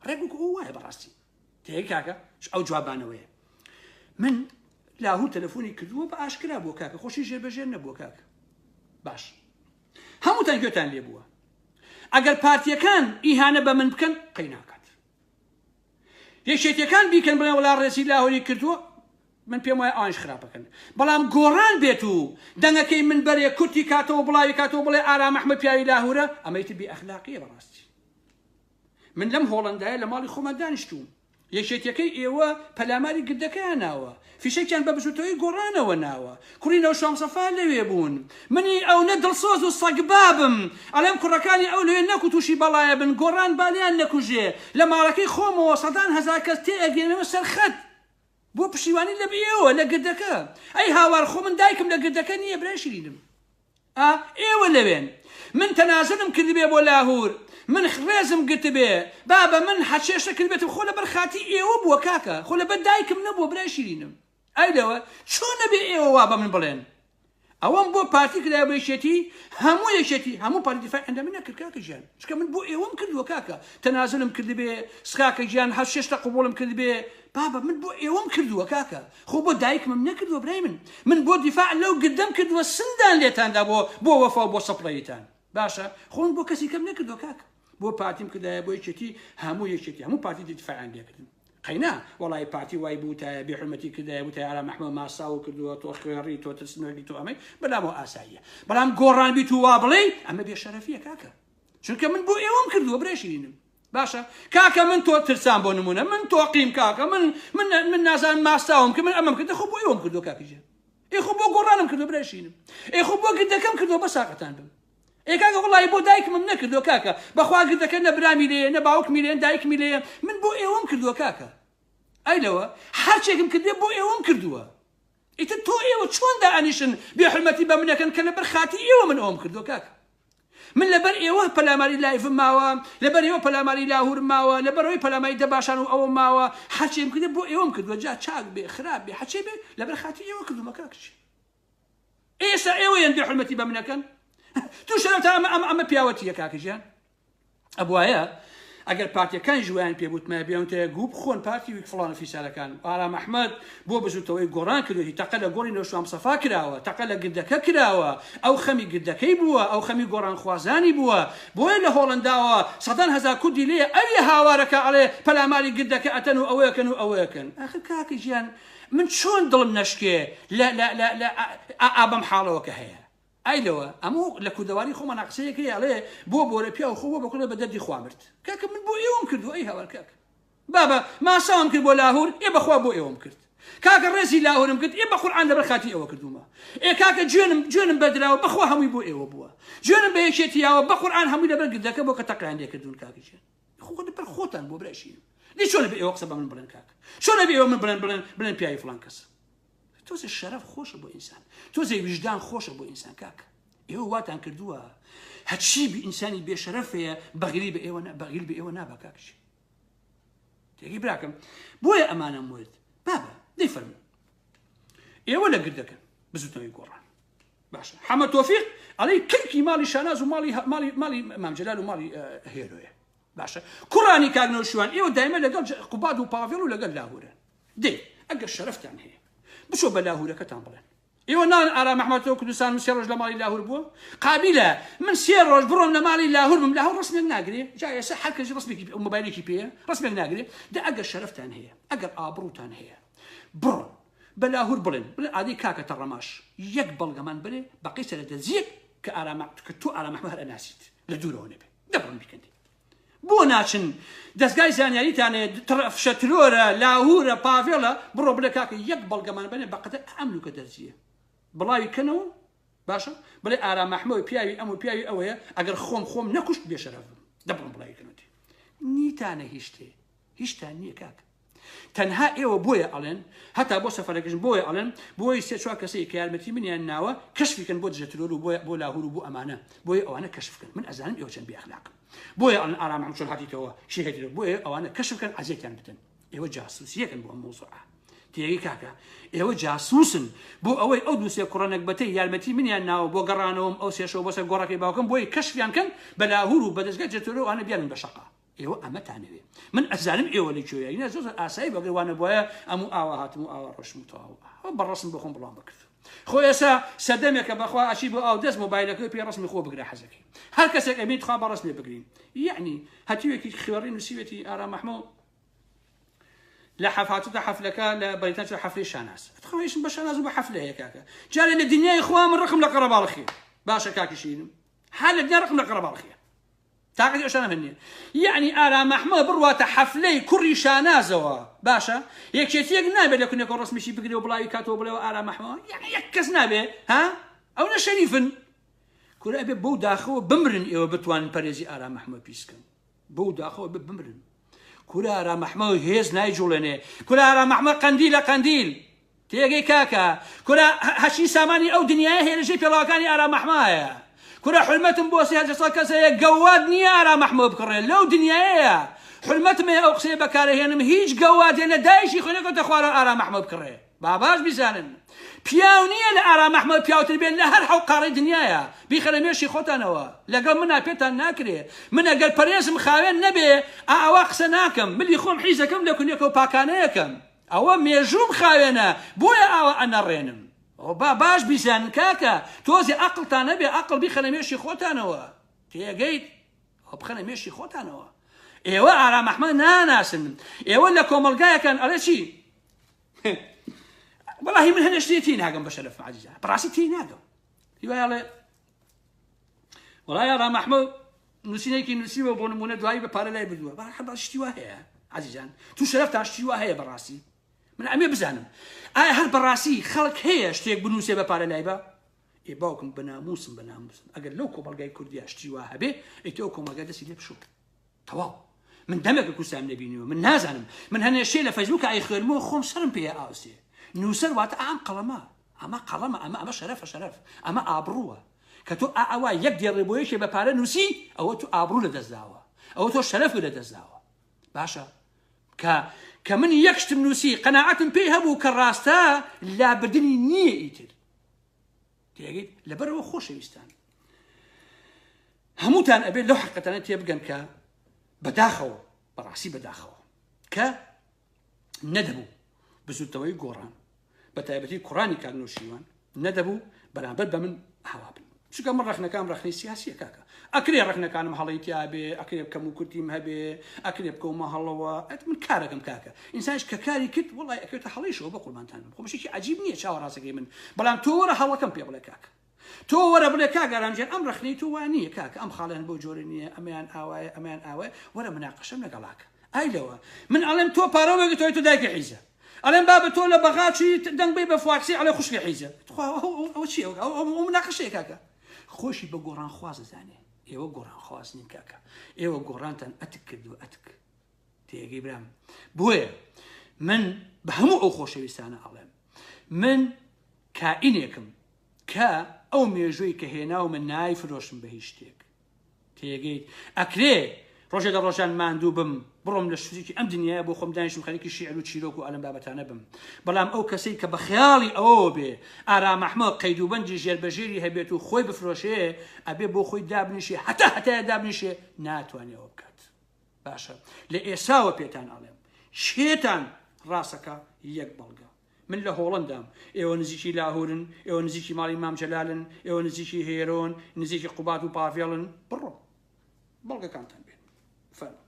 Speaker 1: ڕێک وەکو ئەوە وایە بەڕاستی تێ کاکە ئەو جوابانەوەیە من لاهور تەلەفۆنی کردووە بە ئاشکرا بووە کاکە خۆشی ژێر بەژێر نەبووە کاکە باش هەمووتان گوێتان لێ بووە ئەگەر پارتیەکان ئیهانە بە من بکەن قەیناکات یەکێتیەکان بیکەن بڵێن وەڵا ڕێزی لاهوری کردووە من پێم وایە ئەوانش خراپەکەن بەڵام گۆڕان بێت و دەنگەکەی من بەرێ کورتی کاتەوە بڵاوی کاتەوە بڵێ ئارام ئەحمەد پیاوی لاهورە ئەمەی تر بێ ئەخلاقیە بەڕاستی من لەم هۆڵندایە لە ماڵی خۆمان دانیشتوم یەکێتیەکەی ئێوە پەلاماری گردەکەیان ناوە، فیشەکیان بە بزوتەوەی گۆڕانەوە ناوە، کوڕی نەوشوان مستەفا لەوێ بوون، منی ئەونە دڵسۆز و سەگبابم ئەڵێم کوڕەکانی ئەو لەوێ نەکو توشی بەڵایە بن، گۆڕان با لێیان نەکوژێ، لە ماڵەکەی خۆمەوە سەدان هەزار کەس تێ ئەگەیەنمە سەر خەت بۆ پشتیوانی لە ئێوە لە گردەکە، ئەی هاوار خۆ من دایکم لە گردەکە نییە برای شیرینم. ئا ئێوە لەوێن من تەنازلم کردبێ بۆ لاهور من ڕێزم گرتبێ بابە من هەرچێ شتە کردبێتم خۆ لەبەر خاتری ئێوە بووە کاکە خۆ لەبەر دایکم نەبووە برای شیرینم ئەی لەوە چۆن نەبێ ئێوە وا بە من بڵێن ئەوەم بۆ پارتی کرایە بۆ یەکێتی هەموو یەکێتی هەموو پارتی دیفاعیان لە من نەکرد کاکە گیان چونکە من بۆ ئێوەم کردووە کاکە تەنازلم کردبێ سکاکە گیان هەر شێشتە قبوڵم کردبێ بابە من بۆ ئێوەم کردووە کاکە خۆ بۆ دایکمم نەکردووە برای من من بۆ دیفاع لەو گردەم کردووە سندان لێتاندا بۆ بۆ وەفا و بۆ سەپڵەیتان باشە خۆ من بۆ کەسی کەم نەکردووە کاکە بۆ پارتیم کردایە بۆ یەکێتی هەموو یەکێتی هەموو پارتی دیفاعیان لێکردن قەینا وەڵی پارتی وای بوتایە بێ حرمەتی کردایە بوتایە ئارام ئەحمەد ماساو کردووە تۆ خوێڕی تۆ ترسنۆکی تۆ ئەمەی بەلامەوە ئاساییە بەڵام گۆڕان بیت و وا بڵێ ئەمە بێ شەرەفیە کاکە چونکە من بۆ ئێوەم کردووە برای شیرینم باشە کاکە من تۆ ترسام بۆ نمونە من تۆقیم کاکە من من من نازانم ماستاوم کرد من ئەمەم کرد خۆ بۆ ئێوەم کردو کاکە گیان ئێ خۆ بۆ گۆڕانم کردو برای شیرینم ئێ خۆ بۆ گردەکەم کردو بە ساقەتان بم ئێ کاکە وەڵی بۆ دایکمم نەکردو کاکە بەخوا گردەکە نە برامی لێیە نە باوکمی لێن دایکمی لێیە من بۆ ئێوەم کردووە کاکە ئەی لەوە هەرچێکم کردێ بۆ ئێوەم کردووە ئیتر تۆ ئێوە چۆن دائەنیشن بێ حورمەتی بە من ئەکەن کە لەبەر خاتری ئێوە من ئەوەم کردووە کاکە من لەبەر ئێوە پەلاماری لایڤم ماوە لەبەر ئێوە پەلاماری لاهورم ماوە لەبەر ئەوەی پەلاماری دەباشان و ئەوە ماوە هەرچێم کردێ بۆ ئێوەم کردووە جا چاک بێ خراپ بێ هەرچێ بێ لەبەر خاتری ئێوە کردوومە کاکە چی ئێستا ئێوە یەن بێ حورمەتی بە من ئەکەن تو شەرەتە ئەمە ئەمە ئەمە پیاوەتیە کاکە گیان ئەبوایە ئەگەر پارتیەکانیش وایان پێ بوتمایە بیانوتایە گوو بخۆن پارتی ویک فڵان و فیسارەکان ئارام ئەحمەد بۆ بزوتەوەی گۆڕان کردوێتی تەقە لە گۆڕی نەوشوان مستەفا کراوە تەقە لە گردەکە کراوە ئەو خەمی گردەکەی بووە ئەو خەمی گۆڕانخوازانی بووە بۆیە لە هۆڵەنداوە سەدان هەزار کوردی لێیە ئەویە هاوارەکە ئەڵێ پەلاماری گردەکە ئەتەن و ئەوەکەن و ئەوەکەن ئاخر کاکە گیان من چۆن دڵم نەشکێ لە لە لە لە ئا بەم حاڵەوە کە هەیە ئای لەوە ئەمە لە کوردەواری خۆمانا قسەیەک هەیە ئەڵێ بۆ بۆرە پیاو خۆ بۆ بەکوڵێ بە دەردی خوا مرد کاکە من بۆ ئێوەم کردو ئەی هاوار کاکە بابە ماساوم کرد بۆ لاهور ئێ بەخوا بۆ ئێوەم کرد کاکە ڕێزی لاهورم کرد ئێ بە قورئان لەبەر خاتی ئێوە کردومە ئێ کاکە جوێنم جوێنم بەردراوە بەخوا هەمووی بۆ ئێوە بووە جوێنم بە یەکێتی یاوە بە قورئان هەمووی لەبەر گردەکە بۆ کە تەقیان لێ کردوون کاکە گیان خۆ لەبەر خۆتان بۆ برای شیرم دی چۆنە بێ ئێوە قسە بە من بڵێن کاکە چۆنە بێ ئێوە من بڵێن بڵێن بڵێن پیاوی فڵان کەس تۆزێ شەرەف خۆشە بۆ ئینسان تۆزێ ویژدان خۆشە بۆ ئینسان کاک ئێوە واتان کردووە هەرچی بی ئینسانی بێشەرەف هەیە بەغیلی بە ئێوە بەغیل بە ئێوە نابا کاکچی تێگەی براکەم بۆیە ئەمانەم وت بابە دەی فەرموو ئێوە لە گردەکەن بزوتنەوەی گۆڕان. باشە حەمە تۆفیق ئەڵێی کلکی ماڵی شاناز و ماڵی ماڵی ماڵی مام جەلال و ماڵی هێرۆیە باشە کوڕانی کاک نەوشیوان ئێوە دایمە لەگەڵ قوباد و پاڤێڵ و لەگەڵ لاهورن دێ ئەگەر شەرەفتان هەیە بچۆ بە لاهورەکەتان بڵێن ئێوە نان ئارام ئەحمەد تۆ کوردستان من سێ ڕۆژ لە ماڵی لاهور بووە قابیلە من سێ ڕۆژ بڕۆم لە ماڵی لاهور بم لاهور ڕسمێک ناگرێ جا ئێستا هەر کەس ڕسمێکی مۆبایلێکی پێیە ڕسمێک ناگرێ دە ئەگەر شەرەفتان هەیە ئەگەر ئابڕوتان هەیە بڕۆن بە لاهور بڵێن بڵێن ئادەی کاکە تەڕەماش یەک بەڵگەمان بەرێ بەقەی سەرە دەرزیەک کە ئارام کە تۆ ئارام ئەحمەد هەر ئەناسیت لە دوورەوە نەبێ دەبڕن بیکەن دێ بۆ ناچن دەزگای زانیاریتان هەیە فشە ترۆرە لاهورە پاڤێڵە بڕۆ بڵێ کاکە یەک بەڵگەمان بەنێ بەقەدەر ئەم لوکە دەرزیە بڵاوی کەنەوە باشە بڵێ ئارام ئەحمەد پیاوی ئەم و پیاوی ئەوەیە ئەگەر خۆم خۆم نەکوشت بێشەرەف بم دەبڕم بڵاوی کەنەوە نیتانە هیچ شتێ هیچتان نییە کاکە تەنها ئێوە بۆیە ئەڵێن هەتا بۆ سەفەرەکەشم بۆیە ئەڵێن بۆی سێ چوار کەسەی کە یارمەتی منیان ناوە کەشفی کەن بۆ دژە ترۆر و بۆیە بۆ لاهور و بۆ ئەمانە بۆیە ئەوانە کەشف کەن من ئەزانم ئێوە چەند بێ ئەخلاقن بۆیە ئەڵێن ئارام ئەحمەد چۆن هاتیتەوە شی هەتیتەوە بۆیە ئەوانە کەشف کەن عەزێتیان بدەن ئێوە جاسوسیەکەن بۆ ئەم مەوزوعە تێگەی کاکە ئێوە جاسوسن بۆ ئەوەی ئەو دوو سێ کوڕە نەگبەتەی یارمەتی منیان ناوە بۆ گەڕانەوەم ئەو سێشەوە بۆ سەر گۆڕەکەی باوکم بۆیە کەشفیان کەن بە لاهور و بە دەزگای دژە ترۆر ئەوانە بیانن بە شەقا ئێوە ئەمەتانەوێ من ئەزانم ئێوە لە کوێیە ئینا زۆر زۆر ئاسایی بەگەر وانە بواە ئەم و ئاوا هاتم و ئاوا ڕۆشم و تەواو ئەوە بە ڕەسم بۆ خۆم بڵاوم بکرد خۆ ئێسا سەردەمێکە بەخوا ئەچی بۆ ئاو دەست مۆبایلەکەی پێ ڕەسمی خۆ بگرە حەزەکەی هەر کەسێک ئەبین تخوا بە ڕەسمێ بگرین یعنی هەتیوێکی خوێڕی نووسیوێتی ئارام مەحموو لە حەف هاتوتە حەفلەکە لە بەریتان چوە حەفلەی شاناز ئەتخوا ئیشم بە شاناز و بە حەفلە هەیە کاکە جارێ لە دنیای خوا من ڕقم لە قەرەباڵخیە باشە کاکی شیرینم هەر لە دنیا ڕقم لە قەرەباڵخیە تاقەتی ئەو شتانەم نییە یەعنی ئارام ئەحمەد بڕواتە حەفلەی کوڕی شانازەوە باشە یەکێتیەک نابێت لە کونێکەوە ڕسمیشی بگرێ و بڵاوی کاتەوە بڵێەوە ئارام ئەحمەد یعنی یەک کەس نابێ ها ئەو نە شەریفن کورە ئەبێ بەو داخەوە بمرن ئێوە بتوانن پەرێزی ئارام ئەحمەد پیسکەن بەو داخەوە بێ بمرن کورە ئارام ئەحمەد هێز نایجوڵێنێ کورە ئارام ئەحمەد قەندیلە قەندیل تێگەی کاکە کورە هەرچی سامانی ئەو دنیایە هەیە لەژێر پێڵاوەکانی ئارام ئەحمایە کورە حورمەتم بۆ سێ هەزار کەس هەیە گەواد نییە ئارام ئەحمە بکڕێ لەو دنیایەیە حورمەتم هەیە ئەو قسەیە بەکارەهێنم هیچ گەوادێ لە دایکی خۆی نەکەوتە خوارەوە ئارام ئەحمە بکڕێ با باش بیزانن پیاو نییە لە ئارام ئەحمە پیاوتر بێت لە هەر حەو قاڕەی دنیایە بیخەنە مێشی خۆتانەوە لەگەڵ منا پێتان ناکرێ من ئەگەر پەرێزم خاوێن نەبێ ئاوا قسە ناکەم ملی خۆم حیزەکەم لە کونێکە و پاکانەیەکەم ئەوە مێژووم خاوێنە بۆیە ئاوا ئەنەڕێنم. ئەوە با باش بیزانن کاکە تۆزێ ئەقڵتان هەبێ ئەقڵ بیخەنە مێشی خۆتانەوە تێگەیت ئەوە بخەنە مێشی خۆتانەوە ئێوە ئارام ئەحمەد ناناسن ئێوە لە کۆمەڵگایەکان ئەڵێ چی وەڵاهی من هەنێ شتێ تێی ناگەم بە شەرەف عەزیزە بەڕاستی تێی ناگەم هیوای ئەڵێ وەڵای ئارام ئەحمەد نووسینێکی نووسیوە بۆ نمونە دوایی بە پارە لای بردووە بە شتی وا هەیە عزیزان تو شەرەفتان شتی وا هەیە بەڕاستی من ئەمێ بزانم ئایا هەر بەڕاستی خەڵک هەیە شتێک بنووسێ بە پارە لای بە ئێ باوکم بە ناموسم بە ناموسم ئەگەر لەو کۆمەڵگای کوردیا شتی وا هەبێ ئەی تۆ کۆمەڵگای دەستی لێ بشۆ تەواو من دەمێکە کوردستانم نەبینیوە من نازانم من هەنێ شێ لە فەیسبوک ئەیخوێنمەوە خۆم سەرم پێ ئاوسێ نووسەر واتە ئام قەڵەمە ئەمە قەڵەمە ئەمە ئەمە شەرەفە شەرەف ئەمە ئابڕووە کە تۆ ئاوا یەک دێڕێ بۆ یەکێ بە پارە نووسی ئەوە تۆ ئابڕوو لە دەستداوە ئەوە تۆ شەرەف لە دەستداوە باشە کە کە من یەک شتم نووسی قەناعەتم پێی هەبوو کە ڕاستە لابردنی نییە ئیتر تێگەیت لەبەرەوە خۆشەویستان هەمووتان ئەبێت لەو حقەتانە تێبگەن کە بەداخەوە بەڕاستی بەداخەوە کە نەدەبوو بزوتنەوەی گۆڕان بە تایبەتی کوڕانی کاک نەوشیروان نەدەبوو بەرامبەر بە من ئاوا بن چونکە من ڕەخنەکان ڕەخنەی سیاسیە کاکە ئەکرێ ڕەخنەکانم هەڵەی تیابێ ئەکرێ کەم و کورتیم هەبێ ئەکرێ بکەومە هەڵەوە ئەت من کارەکەم کاکە ئینسانش کە کاری کرد وڵی ئەکەوێتە هەڵیشەوە بە قوربانتان بم خۆمشێکی عجیب نییە چاوە ڕاستەکەی من بەڵام تۆ وەرە هەڵەکەم پێ بڵێ کاکە تۆ وەرە بڵێ کاک ئارام گیان ئەم ڕەخنەی تۆ وا نییە کاکە ئەم خاڵیان بەو جۆرە نییە ئەمەیان ئاوایە ئەمەیان ئاوایە وەرە مناقەشەم لەگەڵاکە ئای لەوە من ئەڵێم تۆ پارە وەرگرتەوەی تۆ دایکی حیزە ئەڵێم بابە تۆ لە بەغا چووی دەنگ بەی بە فواد حسین ئەڵێ خوشکی حیزە تخوا ئەوە چییە ئەو مناقەشەیە کاکە خۆشی بە گۆڕانخواز دەزانێ ئێوە گۆڕانخواز نین کاکە ئێوە گۆڕانتان ئەتک کردووە ئەتک تێگەی برام بۆیە من بە هەموو ئەو خۆشەویستانە ئەڵێم من کائینێکم کە ئەو مێژووی کە هێناومە نایفرۆشم بە هیچ شتێک تێگەیت ئەکرێ. ڕۆژێ لە ڕۆژان ماندوو بم بڕۆم لە شوێکی ئەم دنیایە بۆ خۆم دانیشم خەریکی شیعر و چیرۆک و ئەلەم بابەتانە بم بەڵام ئەو کەسەی کە بە خەیاڵی ئەوەوە بێ ئارام ئەحمەد قەید و بەندی ژێربەژێری هەبێت و خۆی بفرۆشێ ئەبێ بۆ خۆی دابنیشێ هەتا هەتایە دابنیشێ ناتوانێ ئەوە بکات باشە لە ئێساوە پێتان ئەڵێم شێتان ڕاستەکە یەک بەڵگە من لە هۆڵەندام ئێوە نزیکی لاهورن ئێوە نزیکی ماڵی مام جەلالن ئێوە نزیکی هێرۆن نزیکی قوبات و پاڤێڵن بڕۆ بەڵگەکانتان بێن فەرموو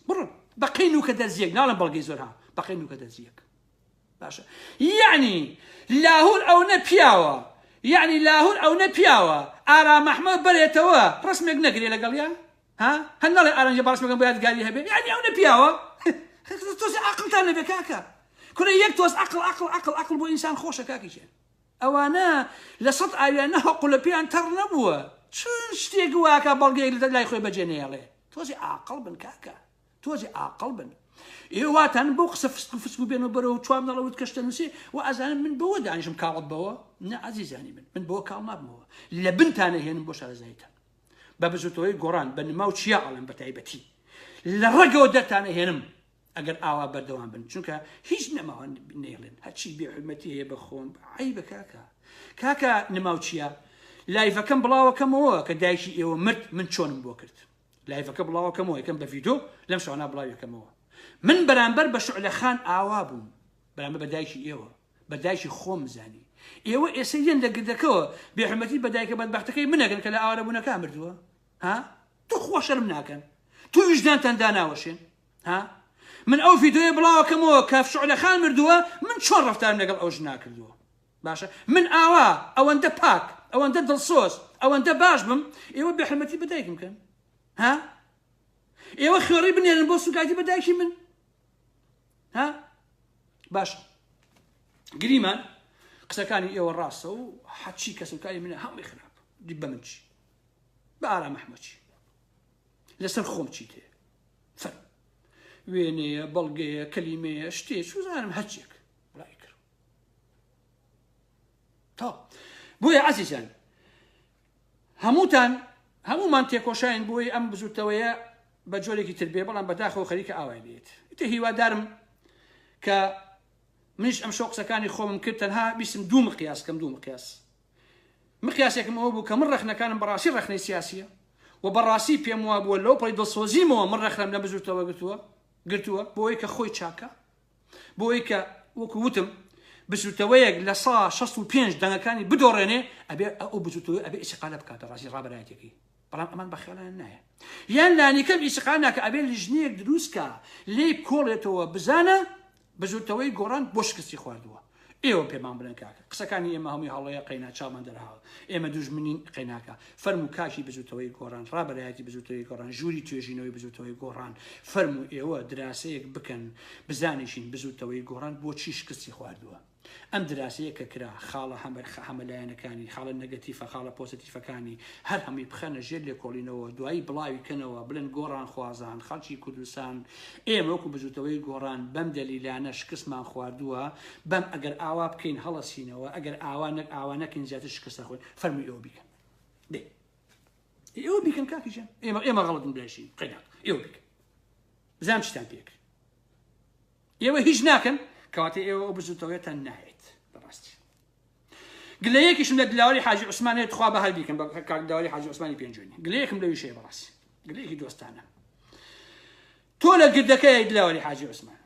Speaker 1: بڕۆن بەقەی نوکە دەرزیەک ناڵم بەڵگەی زۆر ها بەقەی نوکە دەرزیەک باشە یعنی لاهور ئەو نە پیاوە یعنی لاهور ئەو نە پیاوە ئارام ئەحمەد بەرێتەوە ڕسمێک نەگرێ لەگەڵیا ها هەر نەڵێ ئارانجە بەڕسمەکەم بۆ یادگاری هەبێ یعنی ئەو نە پیاوە تۆزێ عەقڵتان نەبێ کاکە کورە یەک تۆز عەقڵ عەقڵ عەقڵ عەقڵ بۆ ئینسان خۆشە کاکی گیان ئەوانە لە سەد ئاویان نە هەقو لە پێیان تەڕ نەبووە چون شتێک واکە بەڵگەیەک لە لای خۆی بەجێ نەیەڵێ تۆزێ ئاقڵ بن کاکە تۆزێ ئاقڵ بن ئێواتان بۆ قسە فسک و فسک و بێن و بەرەو چوار نەڵەوت کەشتە نووسێ و ئەزانم من بەوە دانیشم کاڵت بەوە نە عەزیزانی من من بەوە کاڵ نابمەوە لە بنتانە هێنم بۆ شارەزاییتان بە بزوتەوەی گۆڕان بە نما و چیا ئەڵێم بە تایبەتی لە ڕەگەوە دەرتانە هێنم ئەگەر ئاوا بەردەوام بن چونکە هیچ نەماوە نەیڵێن هەرچی بێ حورمەتی هەیە بە خۆم عەیبە کاکە کاکە نماو چییە لایڤەکەم بڵاوەکەمەوە کە دایکی ئێوە مرد من چۆنم بۆ کرد لایڤەکە بڵاوەکەمەوە یەکەم بە ڤیدۆ لەم شەوانە بڵاویەکەمەوە من بەرامبەر بە شعلە خان ئاوا بووم بەرامبەر بە دایکی ئێوە بە دایکی خۆم زانی ئێوە ئێسە یەن لە گردەکەوە بێحورمەتی بە دایکە بەدبەختەکەی منەکەن کە لە ئاوارەبوونەکە مردووە ها توخوا شەرم ناکەن تو ویژدانتان داناوەشێن ها من ئەو ڤیدۆیە بڵاوەکەمەوە کە شعلە خان مردووە من چۆن ڕەفتارم لەگەڵ ئەو ژنا کردووە باشە من ئاوا ئەوەندە پاک ئەوەندە دڵسۆز ئەوەندە باش بم ئێوە بێحرمەتی بە دایکم کەن ها ئێوە خوێڕی بنێرن بۆ سوکایەتی بە دایکی من ها باشە گریمان قسەکانی ئێوە ڕاستە و حەچی کەسوکاری منە هەمووی خراپ دی بە من چی بە ئارام ئەحمەد چی لەسەر خۆم چیت هەیە فەرموو وێنەیە بەڵگەیە کەلیمەیە شتێ چوزانم هەرچێک بڵای کرد تا بۆیە عەزیزان هەمووتان هەمومان تێکۆشاین بۆی ئەم بزوتەوەیە بە جۆرێکی تر بێ بەڵام بەداخەوە خەریکە ئاوای لێت ئیتر هیوادارم کە منیش ئەم شەو قسەکانی خۆمم کرد تەنها بیستم دوو مقیاس کەم دوو مقیاس مقیاسێکم ئەوە بوو کە من ڕەخنەکانم بەڕاستی ڕەخنەی سیاسیە و بەڕاستی پێم وابووە لەو پەڕی دڵسۆزیمەوە من ڕەخنەم لە بزوتەوە گرتووە گرتووە بۆ ئەوەی کە خۆی چاکە بۆ ئەوەی کە وەکو وتم بزوتەوەیەک لە سا 65 دەنگەکانی بدۆڕێنێ ئەبێ ئەو بزوتەوەی ئەبێ ئیسقالە بکاتە ڕاستی ڕابەرایەتەکەی بەڵام ئەمان بە خیاڵیان نایە یان لانیکەم ئیسقال ناکە ئەبێ لیژنەیەک دروستکە لێی بکۆڵێتەوە بزانە بزوتەوەی گۆڕان بۆ شکستی خواردووە ئێوە پێمان بڵێن کاکە قسەکانی ئێمە هەمووی هەڵەیە قەینا چاومان دەرهاوە ئێمە دوژمنین قەیناکە فەرموو کاکی بزوتەوەی گۆڕان ڕابەرایەتی بزوتەوەی گۆڕان ژووری توێژینەوەی بزوتەوەی گۆڕان فەرموو ئێوە دراسەیەک بکەن بزانیشین بزوتەوەی گۆڕان بۆچی شکستی خواردووە ئەم دراسەیە کە کرا خاڵە هەمەلایەنەکانی، خاڵە نەگەتیفە، خاڵە پۆزەتیفەکانی، هەر هەمووی بخەنە ژێر لێکۆڵینەوە، دوایی بڵاوی کەنەوە، بڵێن گۆڕانخوازان، خەڵکی کوردستان، ئێمە وەکو بزوتەوەی گۆڕان بەم دەلیلانە شکستمان خواردووە، بەم ئەگەر ئاوا بکەین هەڵەسینەوە، ئەگەر ئاوا نەک ئاوا نەکەین زیاتر شکست دەخۆین، فەرموو ئێوە بیکەن. دەی ئێوە بیکەن کاکی گیان، ئێمە ئێمە غەڵەتن برایشین، قەیناک، ئێوە بیکەن. بزانم چیتان پێ کرد. ئێوە هیچ ناکەن کەواتە ئێوە ئەو بزوتەوەیەتان ناوێت بەڕاستی گلەیەکیشم لە دلاوەری حاجی عوسمان هەیە تخوا بە هەر بیکەم بە کاک دلاوەری حاجی عوسمانی پێنجوێنی گلەیەکم لەویش هەیە بەڕاستی گلەیەکی دۆستانە تۆ لە گردەکەی دلاوەری حاجی عوسمان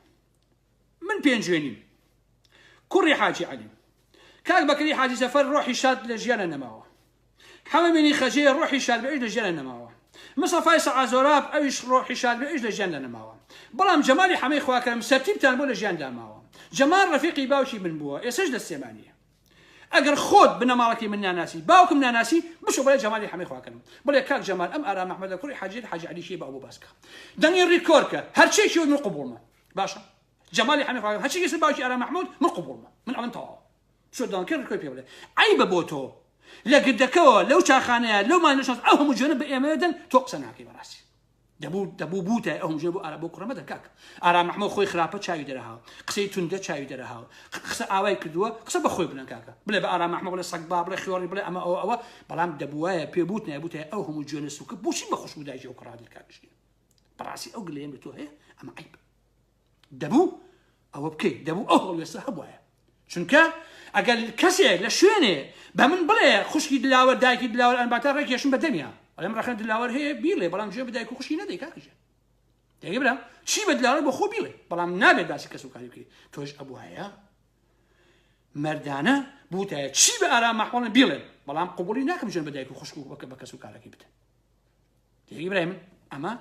Speaker 1: من پێنجوێنیم کوڕی حاجی عەلیم کاک بەکری حاجی سەفەر ڕۆحی شاد لە ژیانە نەماوە حەمەمینی خەجێ ڕۆحی شاد بێ ئەویش لە ژیانا نەماوە. مستەفای سەعازۆراب ئەویش ڕۆحی شاد بێ ئەویش لە ژیاندا نەماوە. بەڵام جەمالی حەمەی خواکەرەم سەرتیپتان بۆ لە ژیاندا ماوە. جەمال ڕەفیقی باوکی من بووە، ئێسەش لە سلێمانییە. ئەگەر خۆت بنەماڵەکەی من ناناسی، باوکم ناناسی، بچۆ بەلای جەمالی حەمەی خواکەرەم. بڵێ کاک جەمال ئەم ئارام ئەحمەدە کوڕی حاجی حاجی عەلی کێیە با ئەو بۆ باس کە. دەنگی ڕیکۆرد کە. هەرچیەکی وت من قبوڵمە. باشە. جەمالی حەمەی خواکەرەم هەرچیەکی سەر باوکی ئارام مەحمود من قبوڵمە. من ئەڵێم تەواوە. بچۆ دانکەر ڕکۆی پێ بڵێ عەیبە بۆ تۆ لە گردەکەوە لەو چاخانەیە لەو مانەشاس ئەو هەموو جوێنە بە ئێمە دەن تۆ قسە ناکەی بەڕاستی. دەبوو دەبوو بوتای ئەو هەموو بۆ ئارا بۆ کوڕە مەدەن کاک ئارام ئەحمەد خۆی خراپە چاوی دەرەهاو قسەی توندە چاوی دەرەهاو قسە ئاوای کردووە قسە بە خۆی بڵێن کاکە بڵێ بە ئارام ئەحمەد بڵێ سەگبا بڵێ خێڕی بڵێ ئەمە ئەوە ئەوە بەڵام دەبوایە پێ بوت نایبوتای ئەو هەموو جوێنە سوکە بۆچی بە خوشک و دایکی ئەو کوڕە دەن کاک ژیر بەڕاستی ئەو گلەیەم لە تۆ هەیە ئەمە عەیب دەبوو ئەوە بکەیت دەبوو ئەو هەڵوێستە هەبوایە چونکە ئەگەر کەسێ لە شوێنێ بە من بڵێ خوشکی دلاوەر دایکی دلاوەر ئەنباتە ڕێکێشم بە دەمیا ئەڵێم ڕەخنە دلاوەر هەیە بیڵێ بەڵام جوێ بە دایک و خوشکی نەدەی کاکە ژیان دەگەی برام چی بە دلاوەر بۆ خۆ بیڵێ بەڵام نابێت باسی کەس و کاری بکەیت تۆش ئەبوایە مەردانە بوتایە چی بە ئارام مەحوەڵن بیڵێن بەڵام قوبولی ناکەم جوێن بە دایک و خوشک و بە کەس و کارەکەی بدەن تێگەی برای من ئەمە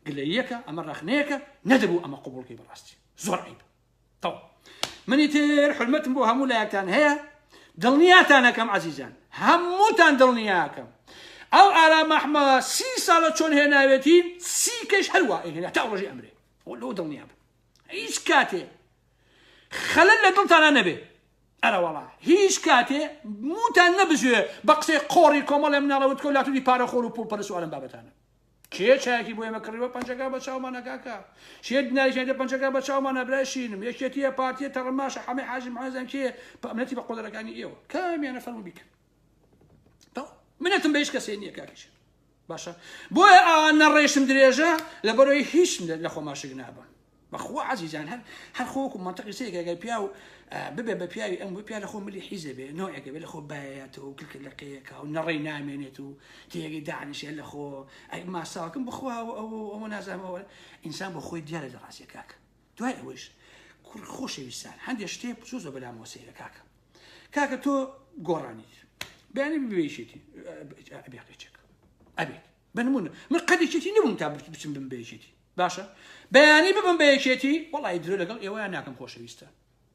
Speaker 1: گلەیەکە ئەمە ڕەخنەیەکە نەدەبوو ئەمە قوبوڵکەی بەڕاستی زۆر عیب تەواو منی تر حرمەتم بۆ هەموو لایەکتان هەیە دڵنیاتانەکەم عزیزان هەمووتان دڵنیاکەم ئەو ئارام ئەحمە سی ساڵە چۆن هێناوێتی سی کەش هەروە هێنا تا ڕۆژی ئەمرێ لەو دڵنیا بن هیچ کاتێ خەلەل لە دڵتانە نەبێ ئەرەوەڵا هیچ کاتێ موتان نەبزوێ بە قسەی قۆڕی کۆمەڵێ مناڵە وتکە و لاتودی پارەخۆر و پوڵ پەرست و ئەلەم بابەتانە کێ چایەکی بۆ ئێمە کڕیوە پەنجەکە بە چاومانە کاکە شێ دیناریشیان دە پەنجەکە بە چاومانە برای شیرینم یەکێتیە پارتیە تەڕماشە حەمەی حاجی محەمەد کێ منەتی بە قۆدەرەکانی ئێوە کامیانە فەرموو بیکەن منەتم بە هیچ کەسێ نییە کاکیش باشە بۆیە ئاوا نەڕێشم درێژە لەبەرەوەی هیچ لە خۆماشک نابم بەخوا عەزیزان هەر هەر خۆ وەکو مەنتقی سەیرکە گەر پیاو ببێ بە پیاوی ئەم پیا لە خۆ ملی حیزە بێ نۆعێکە بێ لە خۆ بایەتەوە و کلکە لە قەیەکە و نەڕێی نامێنێت و تێگەی دانیشێ لە خۆ ئەی ماساوەکەم بخوا ئەو ئەوە نازانم ئەوە ئینسان بۆ خۆی دیارە لە ڕاستیە کاکە دوای ئەوەیش کوڕ خۆشەویستان هەندێک شتێ زۆر زۆر بەلامەوە سەیرە کاکە کاکە تۆ گۆڕانیت بەیانی ببێ یەکێتی ئەبێ قیچێک ئەبێت بنمونە من قەت یەکێتی نەبووم تا بچم بم بە یەکێتی باشە بەیانی ببم بە یەکێتی وەڵی درۆ لەگەڵ ئێوەیان ناکەم خۆشەویستە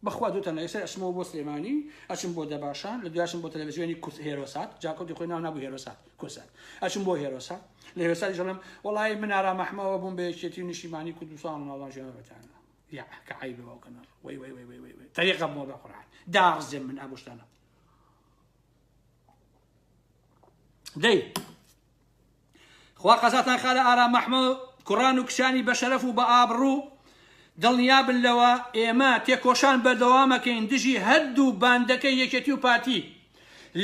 Speaker 1: بەخوا دوتان لە ئێستا ئەچمەوە بۆ سلێمانی ئەچم بۆ دەباشان لە دواشم بۆ تەلەڤزیۆنی کورد هێرۆسات جاکۆتی خۆی ناو نابوو هێرۆسات کورسات ئەچم بۆ هێرۆسات لە هێرۆسات ژەڵم وەڵی من ئارام ئەحمەوە بووم بە یەکێتی و نیشتیمانی کوردستان و ناوان ژێنەوەتان یا کە عیبە باوکەنەڕ وەی وەی وەی وەی وەی تەریقە بووە بە قورئان داڕزێم من ئابوشتانە دەی خوا قەزاتان خالە ئارام مەحمە کوڕان و کچانی بەشەرەف و بە ئابڕوو دڵنیابن لەوە ئێمە تێکۆشان بەردەوامەکەین دژی هەردوو باندەکەی یەکێتی و پارتی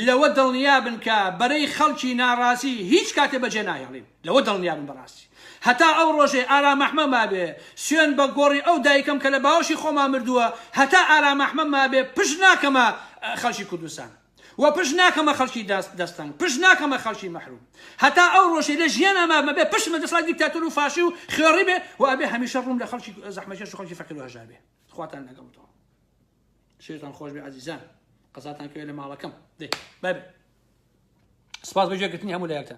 Speaker 1: لەوە دڵنیابن کە بەرەی خەڵکی ناڕازی هیچ کاتێ بەجێ ناهێڵین لەوە دڵنیابن بەڕاستی هەتا ئەو ڕۆژەی ئارام ئەحمە مابێ سوێن بە گۆڕی ئەو دایکەم کە لە باوەشی خۆما مردووە هەتا ئارام ئەحمە مابێ پشت ناکەمە خەڵکی کوردستان وە پشت ناکەمە خەڵکی دەستەنگ پشت ناکەمە خەڵکی مەحروم هەتا ئەو ڕۆژەی لە ژیانا مابمە بێ پشتم لە دەسەڵاتی دیکتاتۆر و فاشی و خوێڕی بێ و ئەبێ هەمیشە ڕووم لە خەڵکی زەحمەتکێش و خەڵکی فەقیر و هەژار بێ خواتان لەگەڵ تەواو شێتان خۆش بێ عەزیزان قەزاتان کوێ لە ماڵەکەم دێ بای بای سپاس بۆ گوێگرتنی هەموو لایەکتان.